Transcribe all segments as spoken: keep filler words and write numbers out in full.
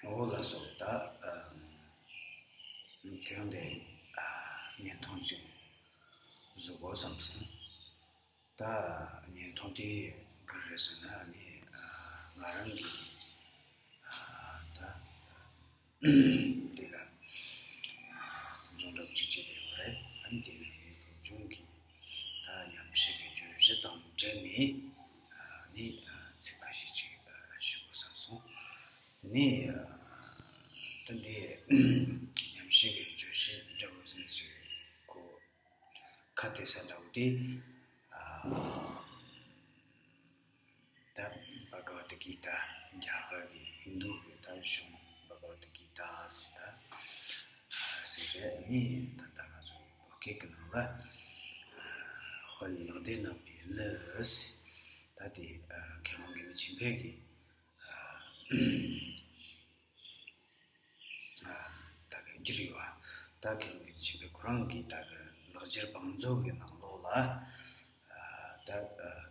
འོ་ལགས་སོ། ད་ཨ་དེ་རིང་འདི་ཨ་བརྙན་ཐུང་ཅིག་བཟོ་དགོས་བསམ་སོང་། ད་བརྙན་ཐུང་དེ་ག་རེ་རེད་ཟེར་ན། ཨ་ནི་ཨ་ང་རང་གི་ཨ་ད་དེ་ལ་འཛོམས་གྲྭ་གཅིག་བྱས་ཡོད་རེད། ཨ་ནི་དེ་ནས་སློབ་སྦྱོང་གི་ད་ཉམས་ཞིབ་ཀྱི་བརྗོད་གཞི་དང་འབྲེལ་ནས་ཨ་ནི་ཨ་ཚིག་ཁ་ཤས་ཅིག་ཨ་ཞུ་དགོས་བསམ་སོང་། དེ་ནས་ཨ་ད་འདི་ཉམས་ཞིབ་ཀྱི་བརྗོད་གཞི་འདྲ་བོ་ཟེར་ན་ཅིག་གོ་ཁ་གཏད་ས་འདྲ་བོ་དེ། ཨ་ད་བྷ་ག་ཝད་གི་ཏཱ། རྒྱ་གར་གྱི་ཧིན་དུ་གི་ད་གཞུང་བྷ་ག་ཝད་གི་ཏཱ་ཟེར། ད་ཨ་ཟེར་རེད། ནི་ད་ལྟ་ང་ཚོ་བོད་སྐད་ཀྱི་ནང་ལ་ཨ་དཔལ་ལེགས་ལྡན་ནག་པོའི་གླུ་ཟེར། ད་དེ་ཨ་མཁས་དབང་དགེ་འདུན་ཆོས་འཕེལ་གྱི་ཨ་ཨ་ད་གི་བསྒྱུར་ཡོད་པ། ད་མཁས་དབང་དགེ་འདུན་ཆོས་འཕེལ་ཁོ་རང་གིས་ད་གི་ལེགས་སྦྱར་བང་མཛོད་ཀྱི་ནང་ལོགས་ལ་ཨ་ད་ཨ་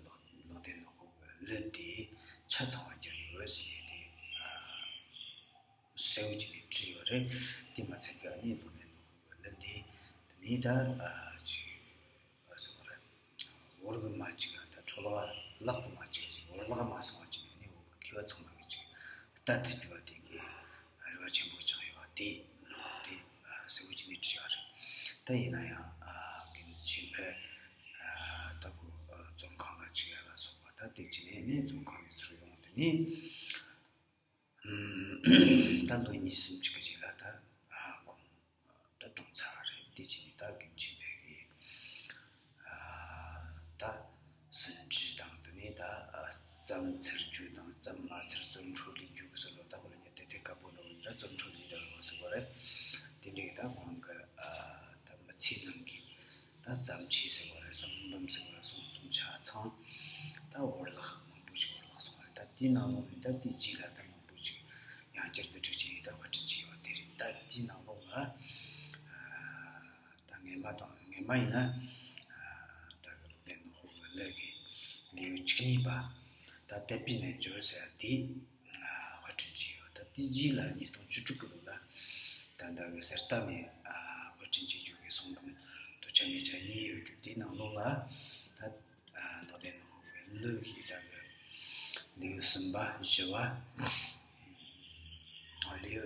ལེགས་ལེགས་ལྡན་ནག་པོ་གི་གླུ་དེ་ཆ་ཚང་བ་བསྒྱུར་ཡོད་ཟེར་ཏེ་ཨ་གསལ་བོ་བྱས་ནས་བྲིས་ཡོད་རེད། དེ་མ་ཚད་ཀྱི་ཨ་ནི་ལེགས་ལྡན་ནག་པོ་གི་གླུ་འདི་དེ་ནས་ད་ཨ་ཅིག་ག་རེ་ཟེར་དགོས་རེད། བོར་གི་མ་བཅུག་ད་ཁྲོ་ལག་ལག་གི་མ་བཅུག་ཅིག་བོར་ལག་མ་སོང་བ་བཅུག་ནས་ནི་བོར་གི་མཁས་པ་ཚང་མ་གི་ཅིག་རྟ་དེ་སྤྱི་བ་དེ་གི་རེ་བ་ཆེན་པོ་བཅངས་ཡོད་པ་དེ་ལོག་དེ་གསལ་བོ་བྱས་ནས་བྲིས་ཡོད་རེད། ད་ཡིན་ན་ཡང་དགེ་འདུན་ཆོས་འཕེལ་ད་ཁོ་བཙོན་ཁང་ལ་བཅུག་ཡ་ལ་སོགས་པ་ད་དེ་བྱས་ནས་ནི་བཙོན་ཁང་ནས་ཚུར་ཡོང་དེ་ནས། ད་ལོ་གཉིས་གསུམ་ཅིག་གི་རྗེས་ལ་ད་ཨ་ཁོང་ད་གྲོངས་ཚར་བ་རེད། དེ་བྱས་ནས་ད་དགེ་འདུན་ཆོས་འཕེལ་གྱིས་ཨ་ད་ཟིན་བྲིས་དང་དེ་ནས་ད་ཨ་བརྩམས་འཚེར་རྒྱུ་དང་བརྩམས་མ་འཚེར་བརྩོན་འཕྲོ་ལས་རྒྱུ་གི་སྲོལ་ལོ་ད་ཁོ་ལ་ཉེ་དེ་དེ་དཀར་པོ་འགྲོ་བ་ཡིན་ད་བརྩོན་འཕྲོ་ལས་རྒྱུ་ཟེར་བ་རེད། དེ་འདྲའི་ད་ཁོང་གི་ཨ་ད་མི་ཚེའི་ནང་གི་ད་བརྩམས་ཆོས་ཟེར་བ་རེད། གསུང་འབུམ་ཟེར་བ་རེད། གསུང་རྩོམ་ཆ་ཚང་ད་བོར་བརླག་མང་པོ་ཞིག་བོར་བརླག་སོང་བ་རེད། ད་དེའི་ནང་ལོགས་ནས་ད་དེའི་རྗེས་ལ་ད་མང་པོ་ཞིག་ཡང་བསྐྱར་བསྡུ་སྒྲིག་བྱས་ནས་ད་དཔར་སྐྲུན་བྱས་ཡོད་དེ་རེད། ད་དེའི་ནང་ལོགས་ལ་ད་སྔས་མ་དང་སྔས་མ་ཡིན་ན་ད་གི་ལེགས་ལྡན་ནག་པོ་གི་གླུ་གི་ལེའུ་བཅུ་གཉིས་པ་ད་དད་པའི་རྣལ་འབྱོར་ཟེར་བ་དེ་དཔར་སྐྲུན་བྱས་ཡོད། ད་དེའི་རྗེས་ལ་ཉིས་སྟོང་བཅུ་དྲུག་གི་ལོ་ལ་ད་ད་གི་གསེར་རྟ་ནས་དཔར་སྐྲུན་བྱེད་རྒྱུ་གི་གསུང་འབུམ་དོ་ཆ་མི་ཆ་གཉིས་ཡོད་རྒྱུ་དེའི་ནང་ལོགས་ལ་ད་ལེགས་ལྡན་ནག་པོ་གི་གླུ་ཡི་ད་གི་ལེའུ་གསུམ་པ་བཞི་བ། ལེའུ་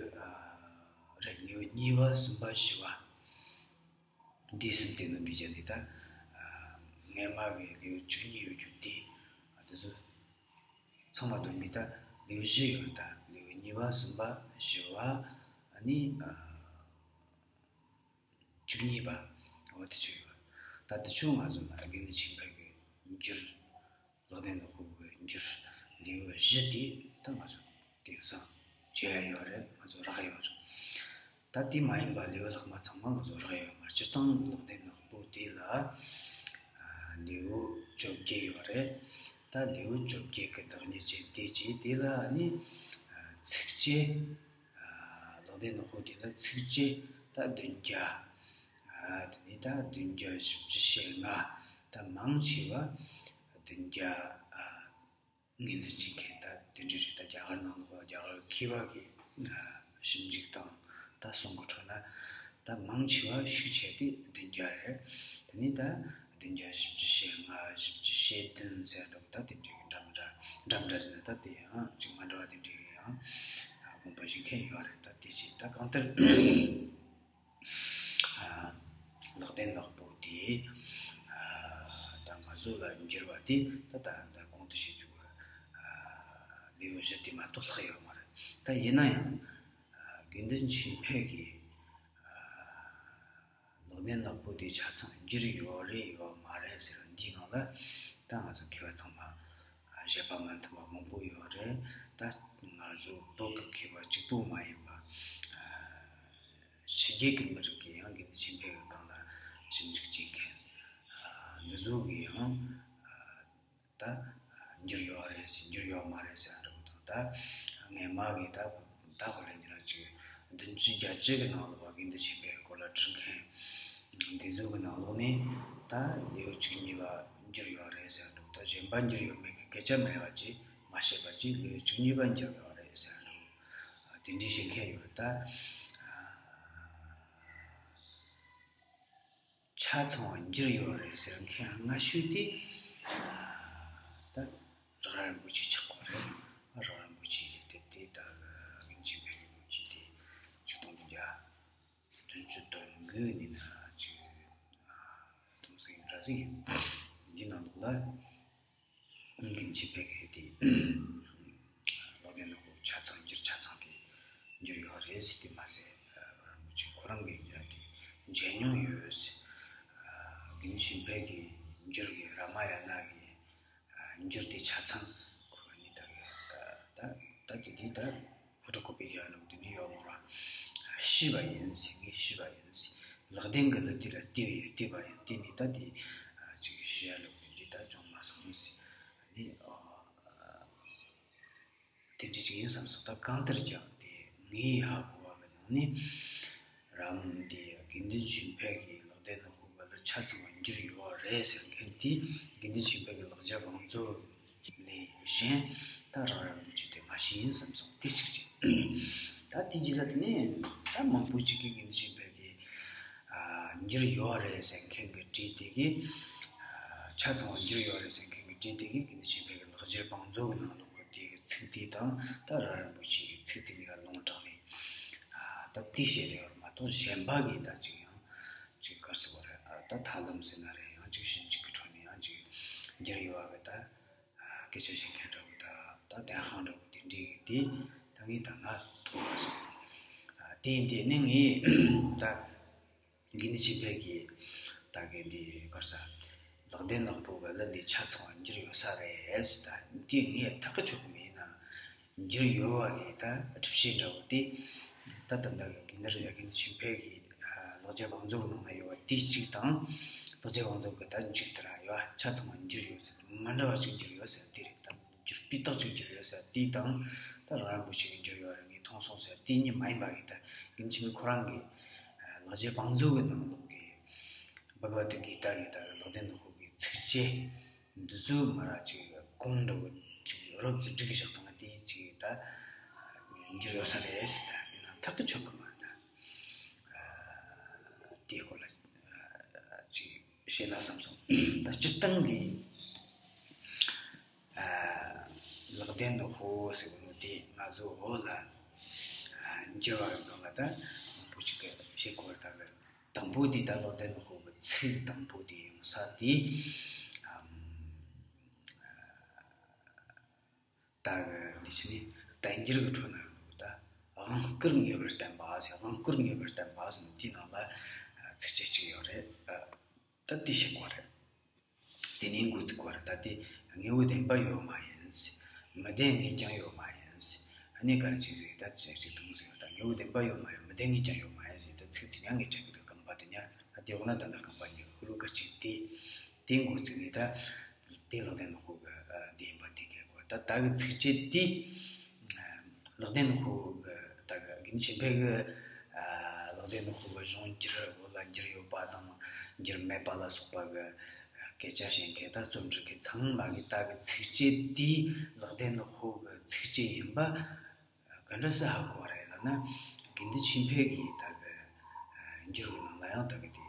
རེད། ལེའུ་གཉིས་པ་གསུམ་པ་བཞི་བ་འདི་གསུམ་དེ་ནོ་བི་ཇ་ནི་ད་སྔས་མ་གི་ལེའུ་བཅུ་གཉིས་ཡོད་རྒྱུ་དེ་དེ་ཚོ་ཚང་མ་བསྡོམས་པས་ད་ལེའུ་བཞི་ཡོད། ད་ལེའུ་གཉིས་པ་གསུམ་པ་བཞི་བ་ཨ་ནི་བཅུ་གཉིས་པ་འོ་དེ་ཚོ་ཡོད། ད་དེ་ཚོ་ང་ཚོ་ལ་དགེ་འདུན་ཆོས་འཕེལ་གྱི་འགྱུར་ལེགས་ལྡན་ནག་པོ་གི་འགྱུར་ལེའུ་བཞི་དེ་ད་ང་ཚོ་དེང་སང་མཇལ་ཡ་ཡོད་རེད། ང་ཚོ་རག་ཡོད་རེད། ད་དེ་མ་ཡིན་པ་ལེའུ་ལྷག་མ་ཚང་མ་ང་ཚོ་རག་ཡོད་མ་རེད། སྤྱིར་བཏང་ལེགས་ལྡན་ནག་པོ་དེ་ལ་ལེའུ་བཅོ་བརྒྱད་ཡོད་རེད། ད་ལེའུ་བཅོ་བརྒྱད་ཀྱི་བདག་ཉིད་ཅན་དེ་ཅི་དེ་ལ་ནི་ཚིགས་བཅད། ལེགས་ལྡན་ནག་པོ་དེ་ལ་ཚིགས་བཅད་ད་བདུན་བརྒྱ། དེ་ནས་ད་བདུན་བརྒྱ་བཞི་བཅུ་ཞེ་ལྔ། ད་མང་ཆེ་བ་བདུན་བརྒྱ། ངོས་འཛིན་བྱེད་མཁན་ད་དེ་འདྲ་རེད། ད་རྒྱ་གར་ནང་ལ་རྒྱ་གར་མཁས་པ་གི་ཞིབ་འཇུག་དང་ད་གསུང་གི་ཁྲོད་ན་ད་མང་ཆེ་བ་ཤུགས་ཆེ་དེ་བདུན་བརྒྱ་རེད། དེ་ནས་ད་བདུན་བརྒྱ་བཞི་བཅུ་ཞེ་ལྔ། བཞི་བཅུ་ཞེ་བདུན་ཟེར་འདུག་ད་དེ་འདྲའི་འདྲ་མི་འདྲ་འདྲ་མི་འདྲ་ཟེར་ན་ད་དེ་ཡང་ཅིག་མ་འདྲ་བ་དེ་འདྲའི་ཡང་དགོངས་པ་བཞེས་མཁན་ཡོད་རེད། ད་དེ་ཅིག་ད་གང་ལྟར། ལེགས་ལྡན་ནག་པོ་དེ་ད་ང་ཚོ་ལ་འགྱུར་བ་དེ་ད་ད་ད་གོང་དུ་བཤད་རྒྱུ་གི་ལེའུ་བཞི་དེ་མ་གཏོགས་ལྷག་ཡོད་མ་རེད། ད་ཡིན་ན་ཡང་དགེ་འདུན་ཆོས་འཕེལ་གྱིས་ལེགས་ལྡན་ནག་པོ་དེ་ཆ་ཚང་འགྱུར་ཡོད་རེད་ཡོད་མ་རེད་ཟེར་བ་འདིའི་ནང་ལ་ད་ང་ཚོ་མཁས་པ་ཚང་མ་བཞེད་པ་མ་མཐུན་པ་མང་པོ་ཡོད་རེད། ད་ང་ཚོ་བོད་ཀྱི་མཁས་པ་གཅིག་པོ་མ་ཡིན་པ། ཕྱི་རྒྱལ་གྱི་མི་རིགས་ཀྱིས་ཡང་དགེ་འདུན་ཆོས་འཕེལ་གྱི་སྒང་ལ་ཞིབ་འཇུག་བྱེད་མཁན་འདི་ཚོ་གིས་ཡང་ད་འགྱུར་ཡོད་རེད་ཟེར་འགྱུར་ཡོད་མ་རེད་ཟེར་འདྲ་པོ་དང་། ད་སྔས་མ་གི་ད་ད་གོ་ལ་ཉི་ར་ཅིག་བདུན་ཅུ་བརྒྱད་ཅུ་གི་ནང་ལོགས་དགེ་འདུན་ཆོས་འཕེལ་གྱི་སྐོར་ལ་བྲིས་མཁན་འདི་ཚོ་གི་ནང་ལོགས་ནས་ད་ལེའུ་བཅུ་གཉིས་པ་འགྱུར་ཡོད་རེད་ཟེར་འདྲ་པོ། ད་གཞན་པ་འགྱུར་ཡོད་མེད་ཀྱི་སྐད་ཆ་མེད་པ་ཅིག་མ་བཤད་པ་ཅིག་ལེའུ་བཅུ་གཉིས་པ་འགྱུར་ཡོད་རེད་ཟེར་འདྲ་པོ། དེ་འདྲའི་བཤད་མཁན་ཡོད་རེད་ད། ཆ་ཚང་བ་འགྱུར་ཡོད་རེད་ཟེར་མཁན་སྔ་ཤོས་དེ། ད་རག་ར་རིན་པོ་ཆེ་ཆགས་པ་རེད། རག་ར་རིན་པོ་ཆེ་དེ་དེ་ད་དགེ་འདུན་ཆོས་འཕེལ་གྱི་ལོ་རྒྱུས་དེ་ཆིག་སྟོང་བདུན་བརྒྱ་བདུན་ཅུ་དོན་དགུ་ནས་ན་ཅིག་དུང་སེང་ར་སེང་འདི་ནང་ལོགས་ལ། དགེ་འདུན་ཆོས་འཕེལ་གྱི་དེ་ལག་ལེན་ནང་ལོགས་ཆ་ཚང་འགྱུར་ཆ་ཚང་དེ་འགྱུར་ཡོད་རེད་ཟེར་དེ་མ་ཟད། རིན་པོ་ཆེ་ཁོ་རང་གིས་འགྱུར་དེ་མཇལ་མྱོང་ཡོད་ཟེར། དགེ་འདུན་ཆོས་འཕེལ་གྱི་འགྱུར་གྱི་རཱ་མ་ཡ་ན་གི་འགྱུར་དེ་ཆ་ཚང་ཁོ་ནི་ད་ད་ད་དེ་དེ་ད་ཕོ་ཊོ་ཀོ་པི་རྒྱག་ནོ་དེ་འདྲ་ཡོད་མོ་ར། ཤེས་པ་ཡིན་ཟེར། ངས་ཤེས་པ་ཡིན་ཟེར། ལག་ལྡན་གྱི་ལུགས་དེ་ལ་བལྟས་པ་ཡིན། བལྟས་པ་ཡིན། བལྟས་ནས་ད་དེ་ཅིག་ཤེས་ཡ་ལུགས་དེ་འདྲ་ད་བྱུང་མ་སོང་ཟེར། ནི་ཨ་དེ་འདྲ་ཅིག་ཡིན་བསམ་སོང་། ད་གང་ལྟར་ཀྱང་དེ་ངས་ཧ་གོ་བ་གི་ནང་ནས་རམ་དེ་དགེ་འདུན་ཆོས་འཕེལ་གྱི་ལག་ལྡན་ནོ་ཧོ་ག་ལ་ཆ་ཚང་བ་འགྱུར་ཡོད་རེད་ཟེར་མཁན་དེ་དགེ་འདུན་ཆོས་འཕེལ་གྱི་ལག་བརྒྱ་བང་མཛོད་ལས་གཞན་ད་རང་རང་འདུག་ཅིག་དེ་མ་ཤེས་ཡིན་བསམ་སོང་། དེ་གཅིག་བྱས། ད་དེ་རྗེས་ལ་དེ་ནས་ད་མང་པོ་ཅིག་གིས་དགེ་འདུན་ཆོས་འཕེལ་གྱི་ཨ་འགྱུར་ཡོད་རེད་ཟེར་མཁན་གྱི་བྲིས་དེ་གིས། ཨ་ཆ་ཚང་བ་འགྱུར་ཡོད་རེད་ཟེར་མཁན་གྱི་བྲིས་དེ་གིས་དགེ་འདུན་ཆོས་འཕེལ་གྱི་ལག་བརྒྱ་བང་མཛོད་ཀྱི་ནང་ལོགས་ཀྱི་དེ་གི་ཚིག་དེ་དང་ད་རང་རིན་པོ་ཆེ་གི་ཚིག་དེ་གཉིས་ཀ་ལུང་དྲངས་ནས། ཨ་ད་དེ་བཤད་རེད་བར་མ་གཏོགས་གཞན་པ་གིས་ད་ཅིག་ཡང་ཅིག་གར་སོང་བ་རེད། ཨ་ད་ཐབས་ལམ་ཟེར་ན་རེད། ཡང་ཅིག་ཞིབ་འཇུག་གི་ཁྲོད་ནས་ཡང་ཅིག་འགྱུར་ཡོད་བ་གི་ད། སྐད་ཆ་བཤད་མཁན་འདྲ་བོ་དང་ད་བདེན་དཔང་འདྲ་བོ་དེ་འདྲའི་གི་དེ་ད་ངས་ད་ང་ཐོས་མ་སོང་། དེ་ཡིན་དེ་ནི་ངས་ད་དགེ་འདུན་ཆོས་འཕེལ་གྱི་ད་གི་འདི་གར་ས་ལག་ལྡན་ནག་པོ་གི་གླུ་འདི་ཆ་ཚང་བ་འགྱུར་ཡོད་ས་རེད་ད། འདི་ངས་ཐག་གི་ཆོད་གི་མིན་ན་འགྱུར་ཡོད་བ་གི་ད་སྒྲུབ་བྱེད་འདྲ་བོ་དེ་ད་ད་ད་གི་འདི་རེད། དགེ་འདུན་ཆོས་འཕེལ་གྱི་ལག་བརྒྱ་བང་མཛོད་ནང་ན་ཡོད་པ་དེ་གཅིག་དང་། ལག་བརྒྱ་བང་མཛོད་ཀྱི་ད་མཇུག་དེ་ར་ཡོད་པ་ཆ་ཚང་བ་འགྱུར་ཡོད་ཟེར། མ་འདྲ་བ་གཅིག་འགྱུར་ཡོད་ཟེར་དེ་རེད། ད་འགྱུར་སྤུས་དག་ཅིག་འགྱུར་ཡོད་ཟེར་དེ་དང་། ད་རང་རིན་པོ་ཆེ་གི་འགྱུར་ཡོད་རེད་ངས་མཐོང་སོང་ཟེར་དེ་གཉིས་མ་ཡིན་པ་གི་ད་དགེ་འདུན་ཆོས་འཕེལ་ཁོ་རང་གི་ལག་བརྒྱ་བང་མཛོད་ཀྱི་ནང་ལོགས་ཀྱི་བྷ་ག་བ་ཏི་གི་ད་གི་ད་གི་ལག་ལྡན་ནག་པོ་གི་ཚིགས་བཅད། འདི་ཚོ་མ་ར་ཅིག་གོང་འདྲ་བོ་ཅིག་རོབ་ཙམ་སྒྲིག་གི་བཞག་བཏང་ན་དེ་ཅིག་ད་འགྱུར་ཡོད་ས་རེད་ཟེར། ད་ཡིན་ན་ཐག་གི་ཆོད་གི་མ་རེད། ད་དེའི་སྐོར་ལ་ཅིག་བཤད་ན་བསམ་སོང་། ད་སྤྱིར་བཏང་གི་ལག་ལྡན་ནག་པོ་ཟེར་གོ་ནོ་དེ་ང་ཚོ་བོད་ལ་འགྱུར་བ་གི་སྒང་ལ་ད་མང་པོ་ཅིག་གི་བཤད་གོ་བ་ད་གི། དང་པོ་དེ་ད་ལག་ལྡན་ནག་པོ་གི་ཚིག་དང་པོ་དེ་ཡོང་ས་དེ། ཨམ། ད་གི་འདི་ཕྱི་ནས་བསྟན་འགྱུར་གྱི་ཁྲོད་ན་ཡོང་འདུག་ད་དབང་བསྐུར་ངེས་པར་བསྟན་པ་ཟེར། དབང་བསྐུར་ངེས་པར་བསྟན་པ་ཟེར་ནས་དེའི་ནང་ལ་ཚིགས་བཅད་གཅིག་ཡོད་རེད། ད་དེ་བཤད་དགོས་རེད། དེ་ནས་འགོ་བཙུགས་པ་རེད། ད་དེ་དངོས་པོ་བདེན་པ་ཡོད་མ་ཡིན་ཟེར། མི་བདེན་ངེས་ཀྱང་ཡོད་མ་ཡིན་ཟེར། ཨ་ནི་ག་རེ་བྱས་ཟེར། ད་ཅིག་ཅིག་དང་ཟེར། ད་དངོས་པོ་བདེན་པ་ཡོད་མ་ཡིན། མི་བདེན་ངེས་ཀྱང་ཡོད་མ་ཡིན་ཟེར། ད་ཚིག་དེ་ཉག་ངེས་བྲལ་གི་འདུག་རྐང་པ་དེ་ཉག་ད་དེ་འོག་ན་ད་ད་རྐང་པ་ཉག་ཤོ་ལོ་ཀ་གཅིག་དེ་དེ་འགོ་བཙུགས་ནས་ད་དེ་ལག་ལྡན་ནག་པོ་གི་འདི་ཡིན་པ་དེ་གས་གོ། ད་ད་གི་ཚིགས་བཅད་དེ་ལག་ལྡན་ནག་པོ་གི་ད་གི་དགེ་འདུན་ཆོས་འཕེལ་གི་ལག་ལྡན་ནག་པོ་གི་གཞུང་འགྱུར་བོད་ལ་འགྱུར་ཡོད་པ་དང་འགྱུར་མེད་པ་ལ་སོགས་པ་གི་སྐད་ཆ་བཤད་མཁན་ད་རྩོམ་འབྲི་མཁན་ཚང་མ་གིས་ད་གི་ཚིགས་བཅད་དེ་ལག་ལྡན་ནག་པོ་གི་ཚིགས་བཅད་ཡིན་པ་ག་འདྲ་སེ་ཧ་གོ་བ་རེད་ལབ་ན། དགེ་འདུན་ཆོས་འཕེལ་གྱི་ད་གི་འགྱུར་གྱི་ནང་ལ་ཡང་ད་གི་དེ་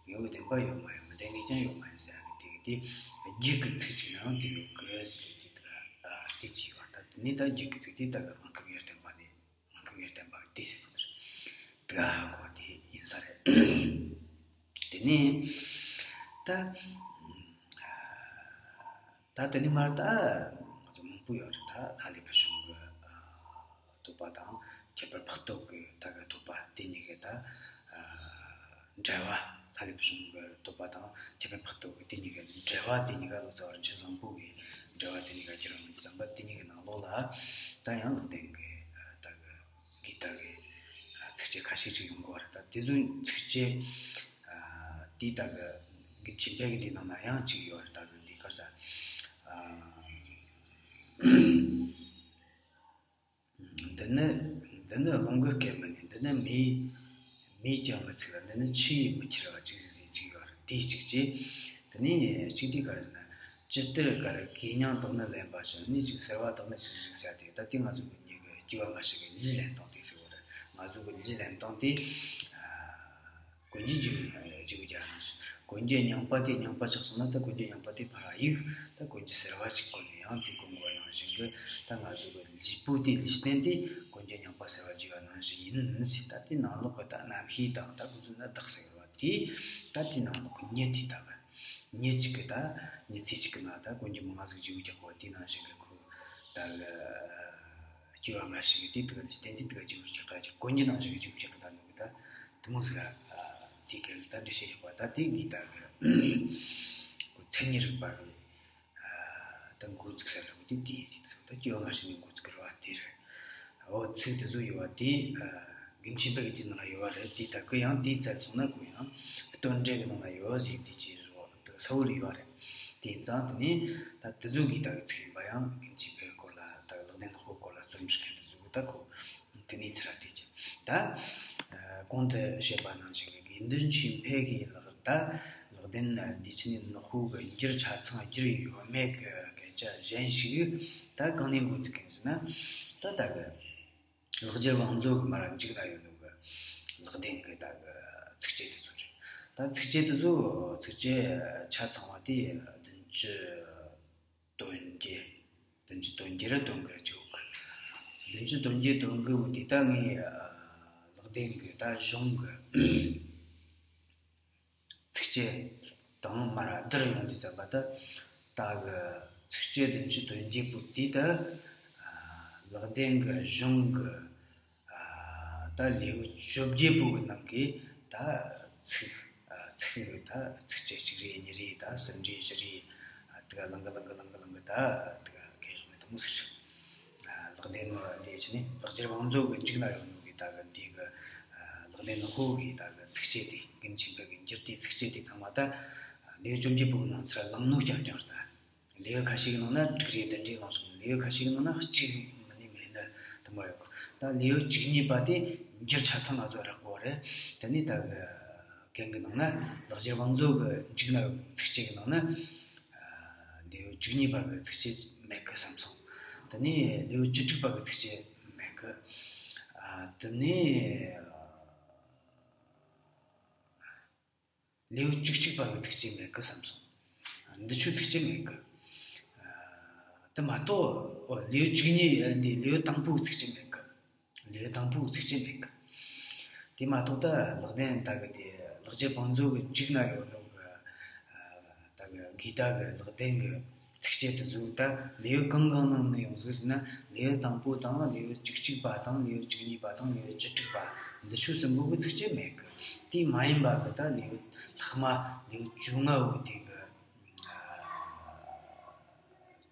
དངོས་པོ་བདེན་པ་ཡོད་མ་ཡིན། མི་བདེན་ངེས་ཀྱང་ཡོད་མ་ཡིན་ཟེར་ཡ་གི་དེ་གི་དེ་རྒྱུད་ཀྱི་ཚིགས་བཅད་ནང་དེ་ཡོད་གི་ཟེར་གི་དེ་ད་དེ་གཅིག་ཡོད། ད་དེ་ནས་ད་རྒྱུད་ཀྱི་ཚིགས་དེ་ད་གི་དབང་བསྐུར་ངེས་བསྟན་པ་ནས། དབང་བསྐུར་ངེས་བསྟན་པ་དེ་ཟེར་གི་རེད། དེ་ག་ཧ་གོ་དེ་ཡིན་ས་རེད། དེ་ནས་ད་ད་དེ་ནས་མར་ད་ང་ཚོ་མང་པོ་ཡོད་རེད། ད་ལྷ་ལས་ཕུལ་བྱུང་གི་ཐོས་པ་དང་ཁྱད་པར་འཕགས་བསྟོད་ཀྱི་ད་གི་ཐོས་པ་དེ་གཉིས་ཀྱི་ད་འགྲེལ་བ། ལྷ་ལས་ཕུལ་བྱུང་གི་ཐོས་པ་དང་ཁྱད་པར་འཕགས་བསྟོད་ཀྱི་དེ་གཉིས་ཀྱི་འགྲེལ་བ་དེ་གཉིས་ཀ་ལོ་ཙཱ་བ་རིན་ཆེན་བཟང་པོ་གི་འགྲེལ་བ་དེ་གཉིས་ཀ་ཁྱེད་རང་ལ་བརྩམས་པ་དེ་གཉིས་ཀྱི་ནང་ལོགས་ལ་ད་ཡང་ལེགས་ལྡན་གྱི་ད་གི་གི་ད་གི་ཚིགས་བཅད་ཁ་ཤས་ཅིག་ཡོང་གི་ཡོད་རེད། ད་དེ་ཚོའི་ཚིགས་བཅད་དེ་ད་གི་གི་ཆེན་པོ་གི་དེ་ནང་ན་ཡང་ཅིག་ཡོད་རེད། ད་གི་འདི་ག་ས། འདི་ནི་འདི་ནི་རླུང་གི་སྐད་མིན་ནི། འདི་ནི་མེ་མེས་ཀྱང་མི་ཚིག་ལ། འདི་ནི་ཆུ་ཡིས་མི་ཁྱེར་བ་ཅིག་ཟེར་ཅིག་ཡོད་རེད། དེ་གཅིག་བྱས། དེ་ནས་གཅིག་དེ་ག་རེ་ཟེར་ན། ཇི་ལྟར་ག་རེ་གོས་མྱིང་དག་ནི་ལེན་པ་བཞིན། ནི་ཅིག་ཟེར་བ་དག་ནི་ཅིག་ཞིག་ཟེར་དེ། ད་དེ་ང་ཚོ་གི་མྱིག་གི་ བ་འགའ་ཞིག་གི་ལུས་ལེན་སྟངས་དེ་ཟེར་བ་རེད། ང་ཚོ་གི་ལུས་ལེན་སྟངས་དེ། ཨ། གོན་རྒྱུ་རྒྱུ་རྒྱུ་རྒྱ་ནང་བཞིན། གོན་རྒྱུ་རྙིང་པ་དེ་རྙིང་པ་ཆགས་སོང་ན། ད་གོན་རྒྱུ་རྙིང་པ་དེ་ཕར་གཡུག་ད་གོན་རྒྱུ་གསར་བ་ཅིག་གོན་ནས་ཡང་དེ་གོན་དགོས་ནང་བཞིན་གི། ད་ང་ཚོ་གི་ལུས་པོ་དེ་ལུས་རྟེན་དེ་གོན་རྒྱུ་རྙིང་པ་གསར་བ་བརྗེ་བ་ནང་བཞིན་ཡིན་ཟེར། ད་དེ་ནང་ལོགས་གི་ད་རྣམ་ཤེས་དང་ད་ཁོ་ཚོ་ན་བདག་ཟེར་བ་དེ། ད་དེ་ནང་ལོགས་གི་མྱི་དེ་ད་གི་མྱི་གཅིག་གི་ད་མྱི་ཚེ་གཅིག་གི་ནང་ད་གོན་རྒྱུ་མང་ང་ཟིག་བརྗེ་བོ་རྒྱག་གོ། དེ་ནང་བཞིན་གི་ཁོ་ད་གི་སྐྱེ་བ་སྔ་ཕྱི་གི་དེ་དག་ལུས་རྟེན་དེ་དག་བརྗེ་བོ་རྒྱག་ག་གོན་རྒྱུ་ནང་བཞིན་གི་བརྗེ་བོ་རྒྱག་གི་ད་ནོ་གི་ད། དེ་མོ་ཟིག་ཨ། དེ་ག་ད་འགྲེལ་བཤད་རྒྱག་པ་ད་དེ་གི་ད་གི་མཚན་ཉིད་རིག་པ་གི་ཨ། ད་འགོ་ཚུགས་ས་ར་བ་དེ་དེ་ཡིན་ཟེར་སོང་། ད་སྐྱེ་བ་སྔ་ཕྱི་ནས་འགོ་ཚུགས་ར་བ་དེ་རེད། འོ་ཚིག་དེ་ཚོ་ཡོད་བ་དེ་ཨ། རྒན་ཆོས་འཕེལ་གི་དེ་ནང་ཡོད་བ་རེད། དེ་ད་གི་ཡང་དེའི་རྩར་སོང་ན་ཁོ་ཡང་སྟོད་འགྲེལ་གི་ནང་ན་ཡོད་བ་ཟེར། དེ་ཅི་རེད་བ་ད་གསལ་བོ་ལ་ཡོད་བ་རེད། དེ་ཡིན་ཙང་དེ་ནས་ད་དེ་ཚོ་གི་ད་གི་ཚིག་ཡིན་པ་ཡང་རྒན་ཆོས་འཕེལ་སྐོར་ལ་ད་གི་ལག་ལེན་དོན་དག་སྐོར་ལ་རྩོམ་འབྲི་མཁན་དེ་ཚོ་གི་ད་ཁོ། དེ་ནས་ཚུར་དེ་ཀྱི་ད། ཨ། གོང་དུ་བཤད་པ་ནང་བཞིན་གྱི་དགེ་འདུན་ཆོས་འཕེལ་གྱི་ལག་ད་ལག་ལྡན་འདི་ཕྱི་ནས་ནག་པོ་གི་འགྱུར་ཆ་ཚང་བསྒྱུར་ཡོད་མེད་ཀྱི་སྐད་ཆ་གཞན་ཞིག་ད་གང་ནས་འགོ་ཚུགས་ཀྱི་ཟེར་ན། ད་ད་གི་ལེགས་སྦྱར་བང་མཛོད་ཀྱི་མར་མཇུག་ན་ཡོད་ནོ་གི་ལག་ལྡན་གྱི་ད་གི་ཚིགས་བཅད་དེ་ཚོ་རེད། ད་ཚིགས་བཅད་དེ་ཚོ་ཚིགས་བཅད་ཆ་ཚང་བ་དེ་བདུན་ཅུ། དོན་བརྒྱད། བདུན་ཅུ་དོན་བརྒྱད་ར་དོན་དགུ་ར་ཅིག་ཡོད་གི། བདུན་ཅུ་དོན་བརྒྱད་དོན་དགུ་བོ་དེ་ད་ངས་ཨ། ལེགས་ལྡན་གྱི་ད་གཞུང་གི་ཚིགས་བཅད་དང་མར་བསྡུར་ཡོང་དུས་ཙམ་པ་ད། ད་གི་ཚིགས་བཅད་བདུན་ཅུ་དོན་བརྒྱད་པོ་དེ་ད་ཨ། ལེགས་ལྡན་གྱི་གཞུང་གི་ཨ། ད་ལེའུ་བཅོ་བརྒྱད་པོ་གི་ནང་གི་ད་ཚིག་ཨ། ཚིག་གི་ད་ཚིགས་བཅད་གཅིག་རེ་གཉིས་རེ་ད་གསུམ་རེ་བཞི་རེ། ཨ། དེ་ག་ལང་གི་ལང་གི་ལང་གི་ལང་གི་ད་དེ་ག་གེ་རུ་མེ་དུ་མོ་ཟིག་ཞིག་ཨ། ལེགས་ལྡན་འདི་ཕྱི་ནས་ལེགས་སྦྱར་བང་མཛོད་ཀྱི་མཇུག་ན་ཡོད་ནོ་གི་ད་གི་འདི་གི་ཨ། ལེགས་ལྡན་ནག་པོ་གི་ད་གི་ཚིགས་བཅད་དེ་རྒན་ཆོས་འཕེལ་གི་འགྱུར་དེ་ཚིགས་བཅད་དེ་ཚང་མ་ད་ལེའུ་བཅོ་བརྒྱད་པོ་གི་ནང་ཚུར་ལང་ནོ་རྐྱང་རྐྱང་རེད་ད། ལེའུ་ཁ་ཤས་ཀྱི་ནང་ན་དྲུག་རེ་བདུན་རེ་ལངས་སོང་། ལེའུ་ཁ་ཤས་ཀྱི་ནང་ན་གཅིག་མིན་ནི་མེད་ནི་དུ་མ་ཡོད་གི། ད་ལེའུ་བཅུ་གཉིས་པ་དེ་འགྱུར་ཆ་ཚང་ང་ཚོ་རག་གོ་རེད། དེ་ནས་ད་གི་རྒན་གི་ནང་ན་ལེགས་སྦྱར་བང་མཛོད་གི་མཇུག་ན་ཡོད་ཚིགས་བཅད་གི་ནང་ན་ལེའུ་བཅུ་གཉིས་པ་གི་ཚིགས་བཅད་མེད་གི་བསམ་སོང་། དེ་ནས་ལེའུ་བཅུ་དྲུག་པ་གི་ཚིགས་བཅད་མེད་གི། ཨ། དེ་ནས། ལེའུ་བཅུ་གཅིག་པ་གི་ཚིགས་བཅད་མེད་གི་བསམ་སོང་། འདི་ཆོ་ཚིགས་བཅད་མེད་གི། དེ་མ་གཏོགས་ལེའུ་བཅུ་གཉིས་འདི་ལེའུ་དང་པོ་གི་ཚིགས་བཅད་མེད་གི། ལེའུ་དང་པོ་གི་ཚིགས་བཅད་མེད་གི། དེ་མ་གཏོགས་ད་ལེགས་ལྡན་ད་གི་དེ་ལེགས་སྦྱར་བང་མཛོད་གི་མཇུག་ན་ཡོད་ནོ་གི། ད་གི་དགོས་ད་གི་ལེགས་ལྡན་གི་ཚིགས་བཅད་དེ་ཚོ་ད་ལེའུ་གང་གང་ནང་ནས་ཡོང་ཟིག་ཟེར་ན། ལེའུ་དང་པོ་དང་ལེའུ་བཅུ་གཅིག་པ་དང་ལེའུ་བཅུ་གཉིས་པ་དང་ལེའུ་བཅུ་དྲུག་པ་འདི་ཆོ་གསུམ་པོ་གི་ཚིགས་བཅད་མེད་གི། དེ་མ་ཡིན་པ་གི་ད་ལེའུ་ལྷག་མ་ལེའུ་བཅོ་ལྔ་བོ་དེ་གི་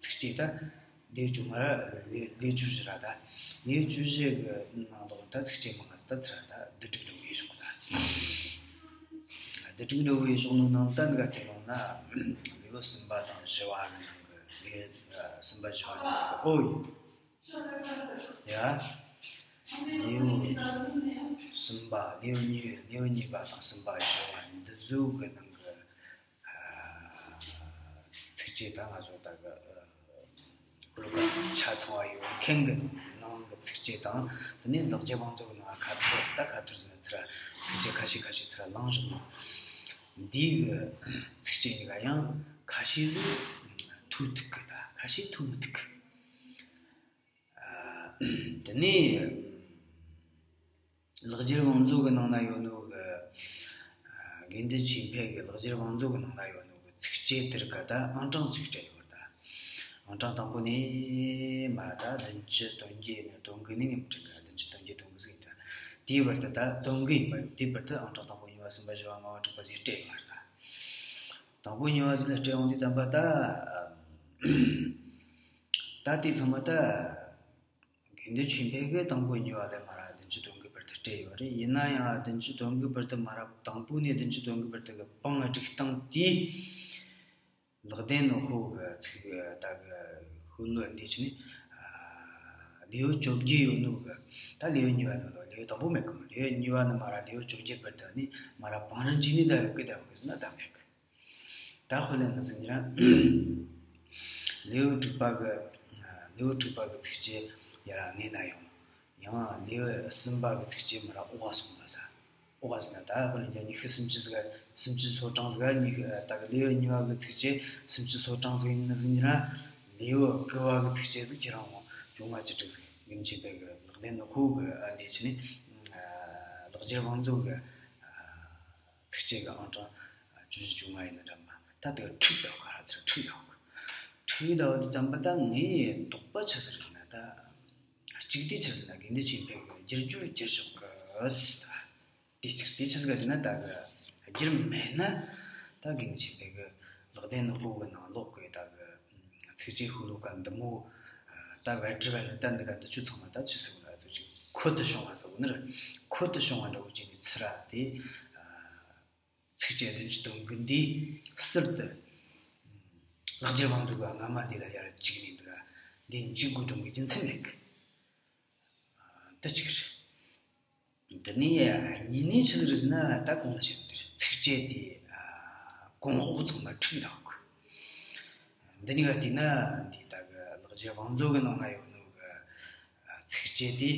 ཚིགས་བཅད་ད་ལེའུ་བཅོ་ལྔ་ར་ལེའུ་ལེའུ་བཅུ་བཞི་ར། ད་ལེའུ་བཅུ་བཞི་གི་ནང་ལོགས་ད་ཚིགས་བཅད་མང་ང་ཟིག་ད་ཚུར་ད་བསྡུ་སྒྲིག་འགྲོ་གི་ཡོད་ཤོག་གི། ད་བསྡུ་སྒྲིག་འགྲོ་གི་ཡོད་ཤོག་ནོ་ནང་ད་འདི་ག་དེ་ལོང་ན་ལེའུ་གསུམ་པ་དང་བཞི་བ་གི་ནང་གི་ལེའུ་གསུམ་པ་བཞི་བ་ནང་གི་ཨོ་ཡིན། ཡ། ལེའུ་གསུམ་པ་ལེའུ་གཉིས་ལེའུ་གཉིས་པ་དང་གསུམ་པ་བཞི་བ་འདི་ཚོ་གི་ནང་གི་ཨ། ཚིགས་བཅད་ད་ང་ཚོ་ད་གི་ཨ། ཀློག་པ་ཆ་ཚང་བ་ཡོད་མཁན་གི་ནང་གི་ཚིགས་བཅད་དང་། དེ་ནས་ལེགས་སྦྱར་བང་མཛོད་གི་ནང་ཁ་ཐོར་ད་ཁ་ཐོར་ཟིན་ན་ཚུར་ཚིགས་བཅད་ཁ་ཤས་ཁ་ཤས་ཚུར་བླངས་བཞག་ནོ། འདི་གི་ཚིགས་བཅད་གཉིས་ཀ་ཡང་ཁ་ཤས་ཟིག་ཐུག་ཐུག་གི། ད་ཁ་ཤས་ཐུག་མི་ཐུག་གི། ཨ། དེ་ནས་ལེགས་སྦྱར་བང་མཛོད་གི་ནང་ན་ཡོད་ནོ་གི། ཨ། དགེ་འདུན་ཆོས་འཕེལ་གི་ལེགས་སྦྱར་བང་མཛོད་གི་ནང་ན་ཡོད་ནོ་གི་ཚིགས་བཅད་དེར་ག་ད་ཨང་གྲངས་ཅིག་སྤྲད་ཡོད་ད། ཨང་གྲངས་དང་པོ་ནས་མ་ད་བདུན་ཅུ་དོན་བརྒྱད་ནས་དོན་དགུ་ནས་ངེས་མི་དྲན་གི། བདུན་ཅུ་དོན་བརྒྱད་དོན་དགུ་ཟིག་ཡིན་ད། དེའི་བར་དུ་ད་དོན་དགུ་ཡིན་པ་ཡོད། དེའི་བར་དུ་ཨང་གྲངས་དང་པོ་གཉིས་པ་གསུམ་པ་བཞི་བ་ལྔ་བ་དྲུག་པ་ཟིག་སྤྲད་ཡོད་མ་རེད་ད། དང་པོ་གཉིས་པ་ཟིག་ལ་སྤྲད་ཡོང་དུས་ཙམ་པ་ད། ད་དེ་ཚང་མ་ད། དགེ་འདུན་ཆོས་འཕེལ་གྱིས་དང་པོ་གཉིས་པ་ལས་མར་བདུན་ཅུ་དོན་དགུའི་བར་དུ་སྤྲད་ཡོད་རེད། ཡིན་ན་ཡང་བདུན་ཅུ་དོན་དགུའི་བར་དུ་མར་དང་པོ་ནས་བདུན་ཅུ་དོན་དགུའི་བར་དུ་གི་པང་སྒྲིག་སྟངས་དེས་ལེགས་ལྡན་ནག་པོ་གི་ཚིག་ད་གི་ཤོད་ནོ་འདི་ཕྱི་ནས་ལེའུ་བཅོ་བརྒྱད་ཡོད་ནོ་གི། ད་ལེའུ་གཉིས་པ་ནང་ལོ་ལེའུ་དང་པོ་མེད་གི་མོ། ལེའུ་གཉིས་པ་ནས་མར་ལེའུ་བཅོ་བརྒྱད་བར་དུ་ནས་མར་པང་རིམ་གྱིས་ནས་ད་ཡོད་གི་ད་ཡོད་གི་ཟེར་ན་ད་མེད་གི། ད་དཔེ་ལེན་ན་ཟིན་ར། ལེའུ་དྲུག་པ་གི། ལེའུ་དྲུག་པ་གི་ཚིགས་བཅད་ཡར་ངོས་ན་ཡོང་ ཡང་ལེའུ་གསུམ་པ་གི་ཚིགས་བཅད་མར་ར་ཨོ་ག་སོང་ལ་ས། ཨོ་ག་ཟེར་ན་ད་དཔེར་ན་ཉི་ཤུ་སུམ་ཅུ་ཟིག་ག་སུམ་ཅུ་སོ་གྲངས་ཟིག་ག་ཉི་ཤུ་ད་གི་ལེའུ་གཉིས་པ་གི་ཚིགས་བཅད་སུམ་ཅུ་སོ་གྲངས་ཟིག་ཡིན་ན་ཟིག་ཡིན་ན། ལེའུ་དགུ་པ་གི་ཚིགས་བཅད་ཟིག་ཁྱེད་རང་ངོ་བཅོ་ལྔ་བཅུ་དྲུག་ཟིག་དགེ་འདུན་ཆོས་འཕེལ་གི་ལག་ལྡན་ནག་པོ་གི་ཨ་འདི་ཆི་ནི་ལེགས་སྦྱར་བང་མཛོད་གི་ཚིགས་བཅད་གི་ཨང་གྲངས་བཅུ་བཞི་བཅོ་ལྔ་ཡིན་ན་འདྲ་མ། ད་དེ་འཁྲིག་ད་ག་ར་ཚར་འཁྲིག་ད་ག་འཁྲིག་ད་ག་དེ་ཙམ་པ་ད་ངའི་དོགས་པ་ཆི་ཟིག་རེད་ཟེར་ན། ད་གཅིག་དེ་ཆི་ཟེར་ན་དགེ་འདུན་ཆོས་འཕེལ་གི་བསྒྱུར་རྒྱུ་བསྒྱུར་ཆོག་གི་ཟེར། ད་དེ་གཅིག་དེ་ཆི་ཟིག་ཟེར་ན་ད་གི་བསྒྱུར་མེད་ན་ད་དགེ་འདུན་ཆོས་འཕེལ་གི་ལག་ལྡན་ནག་པོ་གི་ནང་ལོགས་གི་ད་གི་ཚིགས་བཅད་ཤོ་ལོ་ཀ་འདི་མོ་ད་བེད་སྤྱོད་བ་ནི་ད་འདི་ག་འདི་ཆོ་ཚང་མ་ད་ཆི་ཟིག་ལ་ཚོ་ཅིག་ཁོལ་དུ་ཕྱུང་བ་ཟེར་བ་ནི་རེད། ཁོལ་དུ་ཕྱུང་བ་འདྲ་བོ་ཅིག་ནི་ཚུར་ར་དེ། ཚིགས་བཅད་བདུན་ཅུ་དོན་དགུ་འདི་ཟུར་དུ་ལེགས་སྦྱར་བང་མཛོད་གི་སྔ་མ་འདི་ལ་ཡར་བཅུག་ནས་འདུག་འདི་འཇུག་དགོས་དོན་གི་རྒྱུ་མཚན་མེད་གི། འདི་གཅིག་རེད། འདི་ནས་གཉིས་ནས་ཆི་ཟིག་རེད་ཟེར་ན་ད་གོང་ལ་བཤད་པ་དེ་རེད། ཚིགས་བཅད་དེ་གོང་འོག་ཚང་མ་འཁྲིག་འདུག་འདི་གཉིས་ཀ་བལྟས་ན་འདི་ད་གི་ལེགས་སྦྱར་བང་མཛོད་གི་ནང་ན་ཡོད་ནོ་གི་ཚིགས་བཅད་དེ་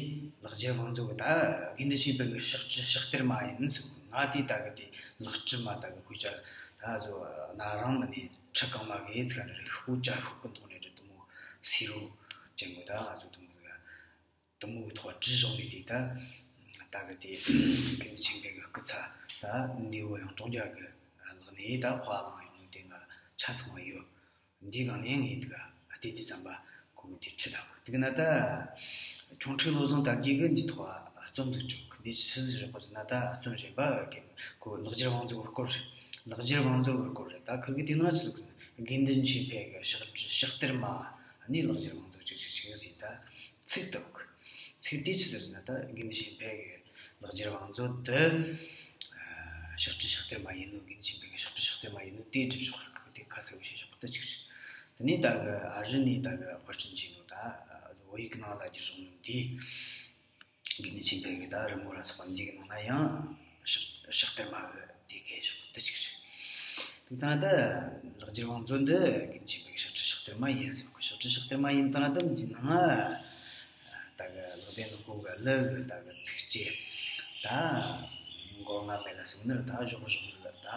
ལེགས་སྦྱར་བང་མཛོད་གི་ད་དགེ་འདུན་ཆོས་འཕེལ་གི་ཕྱག་བྲིས་ཕྱག་སྟེར་མ་ཡིན་ཟེར། ང་དེ་ད་གི་དེ་ལེགས་བྲིས་མ་ད་གི་ཁོའི་ཅག་ད་བཟོ་ན་རང་མི་ནས་ཁྲི་གང་མ་གི་ཚིག་རེ་རེ་ཤོག་བུ་ཅ་ཤོག་གི་མདོག་ནས་རེ་དུ་མོ་སེར་རོ་ཅན་གི་ད་ང་ཚོ་དུ་མོ་གི་དུ་མོ་གི་ཐོག་བྲིས་བཞག་ནས་དེ་ད་ད་གི་དེ་དགེ་འདུན་ཆོས་འཕེལ་གི་སྐུ་ཚ་ད་འདི་བོ་ཡང་གྲོང་རྒྱ་གི་ལག་ནས་ད་དཔའ་བླངས་ཡོང་ནོ་དེ་ང་ཆ་ཚང་བ་ཡོད། འདི་གང་ནས་ངས་འདི་ག་བལྟས་དུས་ཙམ་པ་ཁོ་གི་དེ་ཁྲིད་ད་གི་འདུག་ན། ད་ཁྱུང་འཁྲུག་བློ་བཟང་དར་རྒྱས་གི་འདི་ཐོག་རྩོམ་འཛུགས་ཆོག་གི། འདི་ཆི་ཟིག་རེད་པ་ཟེར་ན་ད་རྩོམ་གཞན་པ་གི་ཁོ་ལེགས་སྦྱར་བང་མཛོད་གི་སྐོར་རེད། ལེགས་སྦྱར་བང་མཛོད་གི་སྐོར་རེད། ད་ཁིར་གི་དེ་ནང་ཆི་ཟིག་དགེ་འདུན་ཆོས་འཕེལ་གི་ཕྱག་བྲིས་ཕྱག་སྟེར་མ་ནི་ལེགས་སྦྱར་བང་མཛོད་ཅིག་ཅིག་ཅིག་ཟིག་ད་ཚིག་ཏུ་གི་ཚིག་དེ་ཆི་ཟིག་ཟེར་ན་ད་དགེ་འདུན་ཆོས་འཕེལ་གི་ལེགས་སྦྱར་བང་མཛོད་དུ། ཕྱག་བྲིས་ཕྱག་སྟེར་མ་ཡིན་ནོ་དགེ་འདུན་ཆོས་འཕེལ་གི་ཕྱག་བྲིས་ཕྱག་སྟེར་མ་ཡིན་ནོ་དེ་སྒྲུབ་ཕྱོགས་ཁག་དེ་ཁ་གསལ་བོ་བཤད་ཕྱོགས་དེ་གཅིག་རེད། དེ་ནས་ད་གི་ཨ་རི་ནས་ད་གི་དཔར་སྐྲུན་བྱས་ནོ་ད་བོད་ཡིག་གི་ནང་ལ་བསྒྱུར་སོང་ནོ་དེ་དགེ་འདུན་ཆོས་འཕེལ་གི་ད་རི་མོ་ར་སོགས་པ་འདི་གི་ནང་ན་ཡང་ཕྱག་ཕྱག་སྟེར་མ་གི་དེ་གི་ཕྱོགས་དེ་གཅིག་རེད། དེ་ད་ད་ལེགས་སྦྱར་བང་མཛོད་འདི་དགེ་འདུན་ཆོས་འཕེལ་གི་ཕྱག་བྲིས་ཕྱག་སྟེར་མ་ཡིན་ཟེར་གི། ཕྱག་བྲིས་ཕྱག་སྟེར་མ་ཡིན་ད་ད་འདི་ནང་ད་གི་ལེགས་ལྡན་ནག་པོ་གི་གླུ་གི་ད་གི་ཚིགས་བཅད་ད་མགོ་རྔ་མེད་ལ་སོང་ནི་ད་གཞོགས་གཞོགས་ནི་ད་